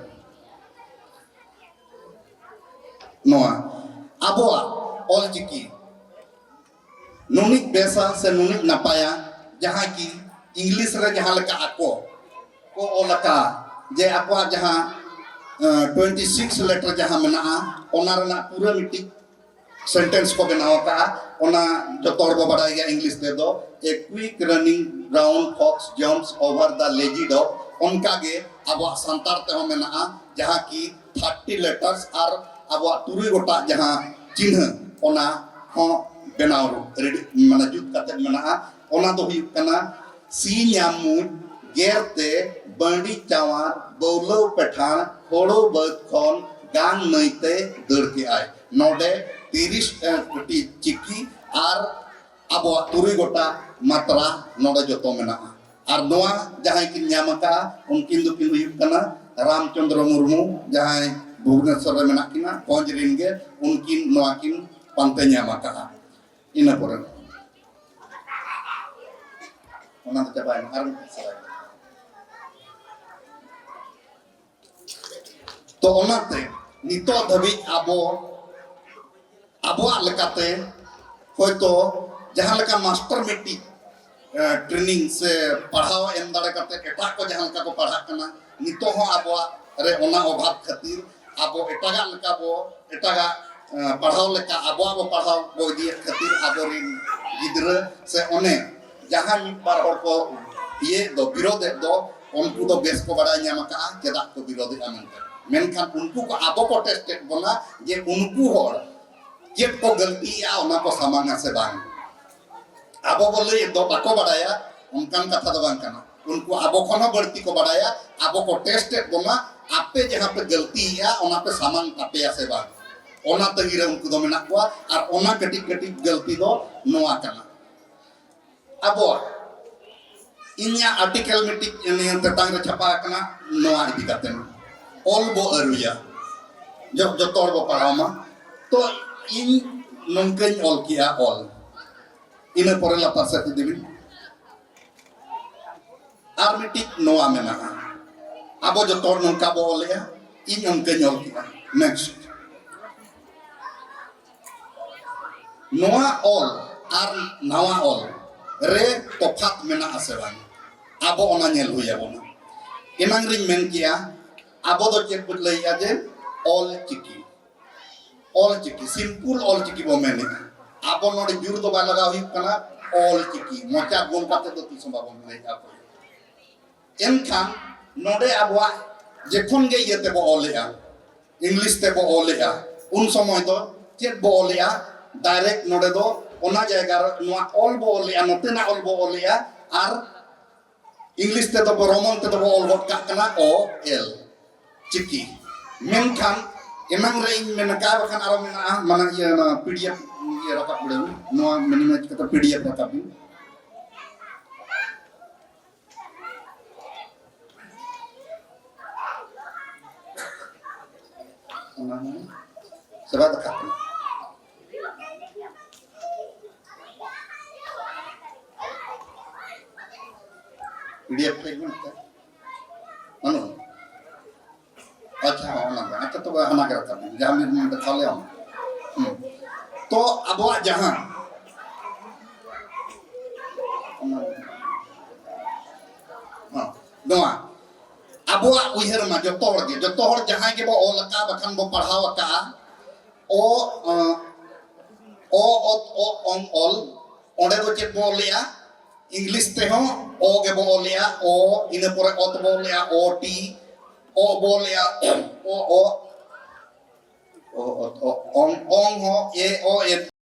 ᱱᱚᱣᱟ ᱟᱵᱚᱣᱟᱜ ᱚᱞᱪᱤᱠᱤ ᱱᱩᱱᱤᱡ ᱵᱮᱥᱟ ᱥᱮ ᱱᱩᱱᱤᱡ ᱱᱟᱯᱟᱭᱟ, ᱡᱟᱦᱟᱸ ᱠᱤ ᱤᱝᱞᱤᱥ ᱨᱮ ᱡᱟᱦᱟᱸ ᱞᱮᱠᱟ ᱟᱠᱚ ᱠᱚ ᱚᱞ ᱟᱠᱟᱫ, ᱡᱮ ᱟᱠᱚᱣᱟᱜ ᱡᱟᱦᱟᱸ ᱴᱩᱭᱮᱱᱴᱤ ᱥᱤᱠᱥ ᱞᱮᱴᱟᱨ ᱡᱟᱦᱟᱸ ᱢᱮᱱᱟᱜᱼᱟ, ᱚᱱᱟ ᱨᱮᱱᱟᱜ ᱯᱩᱨᱟᱹ ᱢᱤᱫᱴᱤᱡ ᱥᱮᱱᱴᱮᱱᱥ ᱠᱚ ᱵᱮᱱᱟᱣ ᱟᱠᱟᱫᱼᱟ᱾ ᱚᱱᱟ ᱡᱚᱛᱚ ᱦᱚᱲ ᱵᱚ ᱵᱟᱲᱟᱭ ᱜᱮᱭᱟ ᱤᱝᱞᱤᱥ ᱛᱮᱫᱚ, "A quick running brown fox jumps over the lazy dog", ᱚᱱᱠᱟ ᱜᱮ ᱟᱵᱚᱣᱟᱜ ᱥᱟᱱᱛᱟᱲ ᱛᱮᱦᱚᱸ ᱢᱮᱱᱟᱜᱼᱟ, ᱡᱟᱦᱟᱸ ᱠᱤ ᱛᱷᱟᱨᱴᱤ ᱞᱮᱴᱟᱨᱥ ᱟᱨ ᱟᱵᱚᱣᱟᱜ ᱛᱩᱨᱩᱭ ᱜᱚᱴᱟᱜ ᱡᱟᱦᱟᱸ ᱪᱤᱱᱦᱟᱹ, ᱚᱱᱟ ᱦᱚᱸ ᱵᱮᱱᱟᱣ ᱨᱮᱰᱤ, ᱢᱟᱱᱮ ᱡᱩᱛ ᱠᱟᱛᱮᱫ ᱢᱮᱱᱟᱜᱼᱟ᱾ ᱚᱱᱟ ᱫᱚ ᱦᱩᱭᱩᱜ ᱠᱟᱱᱟ, ᱥᱤᱧ ᱧᱟᱢᱩᱡ ᱜᱮᱨ ᱛᱮ ᱵᱟᱺᱰᱤ ᱪᱟᱶᱟᱨ ᱵᱟᱹᱣᱞᱟᱹᱣ ᱯᱮᱴᱷᱟᱬ ᱦᱳᱲᱳ ᱵᱟᱹᱫᱽ ᱠᱷᱚᱱ ᱜᱟᱝ ᱱᱟᱹᱭᱛᱮ ᱫᱟᱹᱲ ᱠᱮᱜᱼᱟᱭ᱾ ᱱᱚᱰᱮ ᱛᱤᱨᱤᱥ ᱴᱤ ᱪᱤᱠᱤ ᱟᱨ ᱟᱵᱚᱣᱟᱜ ᱛᱩᱨᱩᱭ ᱜᱚᱴᱟᱜ ᱢᱟᱛᱨᱟ ᱱᱚᱰᱮ ᱡᱚᱛᱚ ᱢᱮᱱᱟᱜᱼᱟ᱾ ᱟᱨ ᱱᱚᱣᱟ ᱡᱟᱦᱟᱸᱭ ᱠᱤᱱ ᱧᱟᱢ ᱟᱠᱟᱫᱼᱟ, ᱩᱱᱠᱤᱱ ᱫᱚᱠᱤᱱ ᱦᱩᱭᱩᱜ ᱠᱟᱱᱟ ᱨᱟᱢᱪᱚᱸᱫᱽᱨᱚ ᱢᱩᱨᱢᱩ, ᱡᱟᱦᱟᱸᱭ ᱵᱷᱩᱵᱽᱱᱮᱥᱚᱨ ᱨᱮ ᱢᱮᱱᱟᱜ ᱠᱤᱱᱟ, ᱵᱷᱚᱸᱡᱽ ᱨᱤᱱ ᱜᱮ, ᱩᱱᱠᱤᱱ ᱱᱚᱣᱟ ᱠᱤᱱ ᱯᱟᱱᱛᱮ ᱧᱟᱢ ᱟᱠᱟᱫᱼᱟ᱾ ᱤᱱᱟᱹ ᱯᱚᱨᱮ ᱚᱱᱟ ᱫᱚ ᱪᱟᱵᱟᱭᱮᱱᱟ, ᱟᱨ ᱢᱤᱫᱴᱤᱡ ᱥᱮᱞᱟᱭ᱾ ᱛᱚ ᱚᱱᱟᱛᱮ ᱱᱤᱛᱚᱜ ᱫᱷᱟᱹᱵᱤᱡ ᱟᱵᱚ ᱟᱵᱚᱣᱟᱜ ᱞᱮᱠᱟᱛᱮ ᱦᱚᱭᱛᱚ ᱡᱟᱦᱟᱸ ᱞᱮᱠᱟ ᱢᱟᱥᱴᱟᱨ ᱢᱤᱫᱴᱤᱡ ᱴᱨᱮᱱᱤᱝ ᱥᱮ ᱯᱟᱲᱦᱟᱣ ᱮᱢ ᱫᱟᱲᱮ ᱠᱟᱛᱮ ᱮᱴᱟᱜ ᱠᱚ ᱡᱟᱦᱟᱸ ᱞᱮᱠᱟ ᱠᱚ ᱯᱟᱲᱦᱟᱜ ᱠᱟᱱᱟ, ᱱᱤᱛᱚᱜ ᱦᱚᱸ ᱟᱵᱚᱣᱟᱜ ᱨᱮ ᱚᱱᱟ ᱚᱵᱷᱟᱵᱽ ᱠᱷᱟᱹᱛᱤᱨ ᱟᱵᱚ ᱮᱴᱟᱜᱟᱜ ᱞᱮᱠᱟ ᱵᱚ, ᱮᱴᱟᱜᱟᱜ ᱯᱟᱲᱦᱟᱣ ᱞᱮᱠᱟ ᱟᱵᱚᱣᱟᱜ ᱵᱚ ᱯᱟᱲᱦᱟᱣ ᱵᱚ ᱤᱫᱤᱭᱮᱫ ᱠᱷᱟᱹᱛᱤᱨ ᱟᱵᱚᱨᱮᱱ ᱜᱤᱫᱽᱨᱟᱹ ᱥᱮ ᱚᱱᱮ ᱡᱟᱦᱟᱸ ᱢᱤᱫ ᱵᱟᱨ ᱦᱚᱲ ᱠᱚ ᱤᱭᱟᱹᱭᱮᱫ ᱫᱚ, ᱵᱤᱨᱳᱫᱷᱮᱫ ᱫᱚ, ᱩᱱᱠᱩ ᱫᱚ ᱵᱮᱥ ᱠᱚ ᱵᱟᱲᱟᱭ ᱧᱟᱢ ᱟᱠᱟᱫᱼᱟ ᱪᱮᱫᱟᱜ ᱠᱚ ᱵᱤᱨᱳᱫᱷᱮᱫᱼᱟ ᱢᱮᱱᱛᱮ᱾ ᱢᱮᱱᱠᱷᱟᱱ ᱩᱱᱠᱩ ᱠᱚ ᱟᱵᱚ ᱠᱚ ᱴᱮᱥᱴᱮᱫ ᱵᱚᱱᱟ ᱡᱮ ᱩᱱᱠᱩ ᱦᱚᱲ ᱪᱮᱫ ᱠᱚ ᱜᱟᱹᱞᱛᱤᱭᱮᱫᱼᱟ, ᱚᱱᱟ ᱠᱚ ᱥᱟᱢᱟᱝᱟ ᱥᱮ ᱵᱟᱝ᱾ ᱟᱵᱚ ᱵᱚ ᱞᱟᱹᱭᱮᱫ ᱫᱚ ᱵᱟᱠᱚ ᱵᱟᱲᱟᱭᱟ, ᱚᱱᱠᱟᱱ ᱠᱟᱛᱷᱟ ᱫᱚ ᱵᱟᱝ ᱠᱟᱱᱟ᱾ ᱩᱱᱠᱩ ᱟᱵᱚ ᱠᱷᱚᱱ ᱦᱚᱸ ᱵᱟᱹᱲᱛᱤ ᱠᱚ ᱵᱟᱲᱟᱭᱟ᱾ ᱟᱵᱚ ᱠᱚ ᱴᱮᱥᱴᱮᱫ ᱵᱚᱱᱟ, ᱟᱯᱮ ᱡᱟᱦᱟᱸ ᱯᱮ ᱜᱟᱹᱞᱛᱤᱭᱮᱫᱼᱟ, ᱚᱱᱟ ᱯᱮ ᱥᱟᱢᱟᱝ ᱛᱟᱯᱮᱭᱟ ᱥᱮ ᱵᱟᱝ, ᱚᱱᱟ ᱛᱟᱺᱜᱤ ᱨᱮ ᱩᱱᱠᱩ ᱫᱚ ᱢᱮᱱᱟᱜ ᱠᱚᱣᱟ᱾ ᱟᱨ ᱚᱱᱟ ᱠᱟᱹᱴᱤᱡ ᱠᱟᱹᱴᱤᱡ ᱜᱟᱹᱞᱛᱤ ᱫᱚ ᱱᱚᱣᱟ ᱠᱟᱱᱟ᱾ ᱟᱵᱚᱣᱟᱜ, ᱤᱧᱟᱹᱜ ᱟᱨᱴᱤᱠᱮᱞ ᱢᱤᱫᱴᱤᱡ ᱱᱤᱭᱟᱹ ᱛᱮᱛᱟᱝ ᱨᱮ ᱪᱷᱟᱯᱟ ᱟᱠᱟᱱᱟ, ᱱᱚᱣᱟ ᱤᱫᱤ ᱠᱟᱛᱮ ᱚᱞ ᱵᱚ ᱟᱹᱨᱩᱭᱟ, ᱡᱚ-, ᱡᱚᱛᱚ ᱦᱚᱲ ᱵᱚ ᱯᱟᱲᱦᱟᱣ ᱢᱟ᱾ ᱛᱚ ᱤᱧ ᱱᱚᱝᱠᱟᱧ ᱚᱞ ᱠᱮᱜᱼᱟ ᱚᱞ, ᱤᱱᱟᱹ ᱯᱚᱨᱮ ᱞᱟᱛᱟᱨ ᱥᱮᱫ ᱤᱫᱤ ᱵᱤᱱ᱾ ᱟᱨ ᱢᱤᱫᱴᱤᱡ ᱱᱚᱣᱟ ᱢᱮᱱᱟᱜᱼᱟ, ᱟᱵᱚ ᱡᱚᱛᱚ ᱦᱚᱲ ᱱᱚᱝᱠᱟ ᱵᱚ ᱚᱞᱮᱜᱼᱟ, ᱤᱧ ᱚᱱᱠᱟᱧ ᱚᱞ ᱠᱮᱜᱼᱟ᱾ ᱱᱮᱠᱥᱴ᱾ ᱱᱚᱣᱟ ᱚᱞ ᱟᱨ ᱱᱟᱣᱟ ᱚᱞ ᱨᱮ ᱛᱚᱯᱷᱟᱛ ᱢᱮᱱᱟᱜᱼᱟ ᱥᱮ ᱵᱟᱝ, ᱟᱵᱚ ᱚᱱᱟ ᱧᱮᱞ ᱦᱩᱭ ᱟᱵᱚᱱᱟ᱾ ᱮᱱᱟᱝ ᱨᱤᱧ ᱢᱮᱱ ᱠᱮᱜᱼᱟ, ᱟᱵᱚ ᱫᱚ ᱪᱮᱫ ᱵᱚ ᱞᱟᱹᱭᱮᱜᱼᱟ ᱡᱮ ᱚᱞ ᱪᱤᱠᱤ, ᱚᱞ ᱪᱤᱠᱤ, simple ᱚᱞ ᱪᱤᱠᱤ ᱵᱚ ᱢᱮᱱᱮᱜᱼᱟ᱾ ᱟᱵᱚ ᱱᱚᱰᱮ ᱡᱳᱨ ᱫᱚ ᱵᱟᱭ ᱞᱟᱜᱟᱣ ᱦᱩᱭᱩᱜ ᱠᱟᱱᱟ, ᱚᱞ ᱪᱤᱠᱤ ᱢᱚᱪᱟ ᱜᱳᱞ ᱠᱟᱛᱮ ᱫᱚ ᱛᱤᱥ ᱦᱚᱸ ᱵᱟᱵᱚᱱ ᱞᱟᱹᱭᱮᱜᱼᱟ᱾ ᱮᱱᱠᱷᱟᱱ ᱱᱚᱰᱮ ᱟᱵᱚᱣᱟᱜ ᱡᱚᱠᱷᱚᱱ ᱜᱮ ᱤᱭᱟᱹ ᱛᱮᱵᱚ ᱚᱞᱮᱜᱼᱟ, ᱤᱝᱞᱤᱥ ᱛᱮᱵᱚ ᱚᱞᱮᱜᱼᱟ, ᱩᱱ ᱥᱚᱢᱚᱭ ᱫᱚ ᱪᱮᱫ ᱵᱚ ᱚᱞᱮᱜᱼᱟ? Direct ᱱᱚᱰᱮ ᱫᱚ ᱚᱱᱟ ᱡᱟᱭᱜᱟ ᱨᱮ ᱱᱚᱣᱟ ᱚᱞ ᱵᱚ ᱚᱞᱮᱜᱼᱟ, ᱱᱚᱛᱮᱱᱟᱜ ᱚᱞ ᱵᱚ ᱚᱞᱮᱜᱼᱟ, ᱟᱨ ᱤᱝᱞᱤᱥ ᱛᱮᱫᱚ ᱵᱚ, ᱨᱳᱢᱟᱱ ᱛᱮᱫᱚ ᱵᱚ ᱚᱞ ᱜᱚᱫ ᱠᱟᱜ ᱠᱟᱱᱟ ᱚ ᱮᱞ, ᱪᱤᱠᱤ᱾ ᱢᱮᱱᱠᱷᱟᱱ ᱮᱱᱟᱝ ᱨᱮ ᱤᱧ ᱢᱮᱱ ᱠᱟᱜᱼᱟ, ᱵᱟᱠᱷᱟᱱ ᱟᱨᱚ ᱢᱮᱱᱟᱜᱼᱟ, ᱢᱟᱱᱮ ᱤᱭᱟᱹ, ᱚᱱᱟ ᱯᱤ ᱰᱤ ᱮᱯᱷ ᱤᱭᱟᱹ ᱨᱟᱠᱟᱵ ᱵᱤᱰᱟᱹᱣ, ᱱᱚᱣᱟ ᱢᱤᱱᱤᱢᱟᱭᱤᱡᱽ ᱠᱟᱛᱮ ᱯᱤ ᱰᱤ ᱮᱯᱷ ᱨᱟᱠᱟᱵ ᱵᱤᱱ᱾ ᱚᱱᱟ ᱦᱚᱸ ᱥᱮ ᱵᱟᱭ ᱫᱮᱠᱷᱟᱜ ᱠᱟᱱᱟ? ᱯᱤ ᱰᱤ ᱮᱯᱷ ᱴᱷᱮᱡ ᱢᱮᱱᱟᱜ ᱛᱟᱭ? ᱵᱟᱹᱱᱩᱜᱼᱟ? ᱟᱪᱪᱷᱟ, ᱦᱚᱸ, ᱚᱱᱟ ᱫᱚ᱾ ᱟᱪᱪᱷᱟ, ᱛᱚᱵᱮ ᱦᱟᱱᱟ ᱜᱮ ᱨᱟᱠᱟᱵ ᱢᱮ, ᱡᱟᱦᱟᱸ ᱢᱤᱫ ᱢᱤᱫ ᱫᱮᱠᱷᱟᱣ ᱞᱮᱭᱟ ᱚᱱᱟ᱾ ᱦᱩᱸ᱾ ᱛᱚ ᱟᱵᱚᱣᱟᱜ ᱡᱟᱦᱟᱸ, ᱚᱱᱟ, ᱦᱚᱸ, ᱱᱚᱣᱟ ᱟᱵᱚᱣᱟᱜ ᱩᱭᱦᱟᱹᱨ ᱢᱟ ᱡᱚᱛᱚ ᱦᱚᱲ ᱜᱮ, ᱡᱚᱛᱚ ᱦᱚᱲ ᱡᱟᱦᱟᱸᱭ ᱜᱮᱵᱚ ᱚᱞ ᱟᱠᱟᱫᱼᱟ, ᱵᱟᱠᱷᱟᱱ ᱵᱚ ᱯᱟᱲᱦᱟᱣ ᱟᱠᱟᱫᱼᱟ, ᱚ, ᱚ, ᱚ, ᱚᱛ, ᱚ, ᱚᱝ, ᱚᱞ, ᱚᱸᱰᱮ ᱫᱚ ᱪᱮᱫ ᱵᱚ ᱚᱞᱮᱜᱼᱟ? ᱤᱝᱞᱤᱥ ᱛᱮᱦᱚᱸ ᱚ ᱜᱮᱵᱚ ᱚᱞᱮᱜᱼᱟ, ᱚ, ᱤᱱᱟᱹ ᱯᱚᱨᱮ ᱚᱛ ᱵᱚ ᱚᱞᱮᱜᱼᱟ, ᱚ, ᱴᱤ, ᱚ ᱵᱚ ᱚᱞᱮᱜᱼᱟ, ᱚ, ᱚ, ᱚ, ᱚ, ᱚᱝ, ᱚᱝ ᱦᱚᱸ, ᱮ, ᱚ, ᱮ,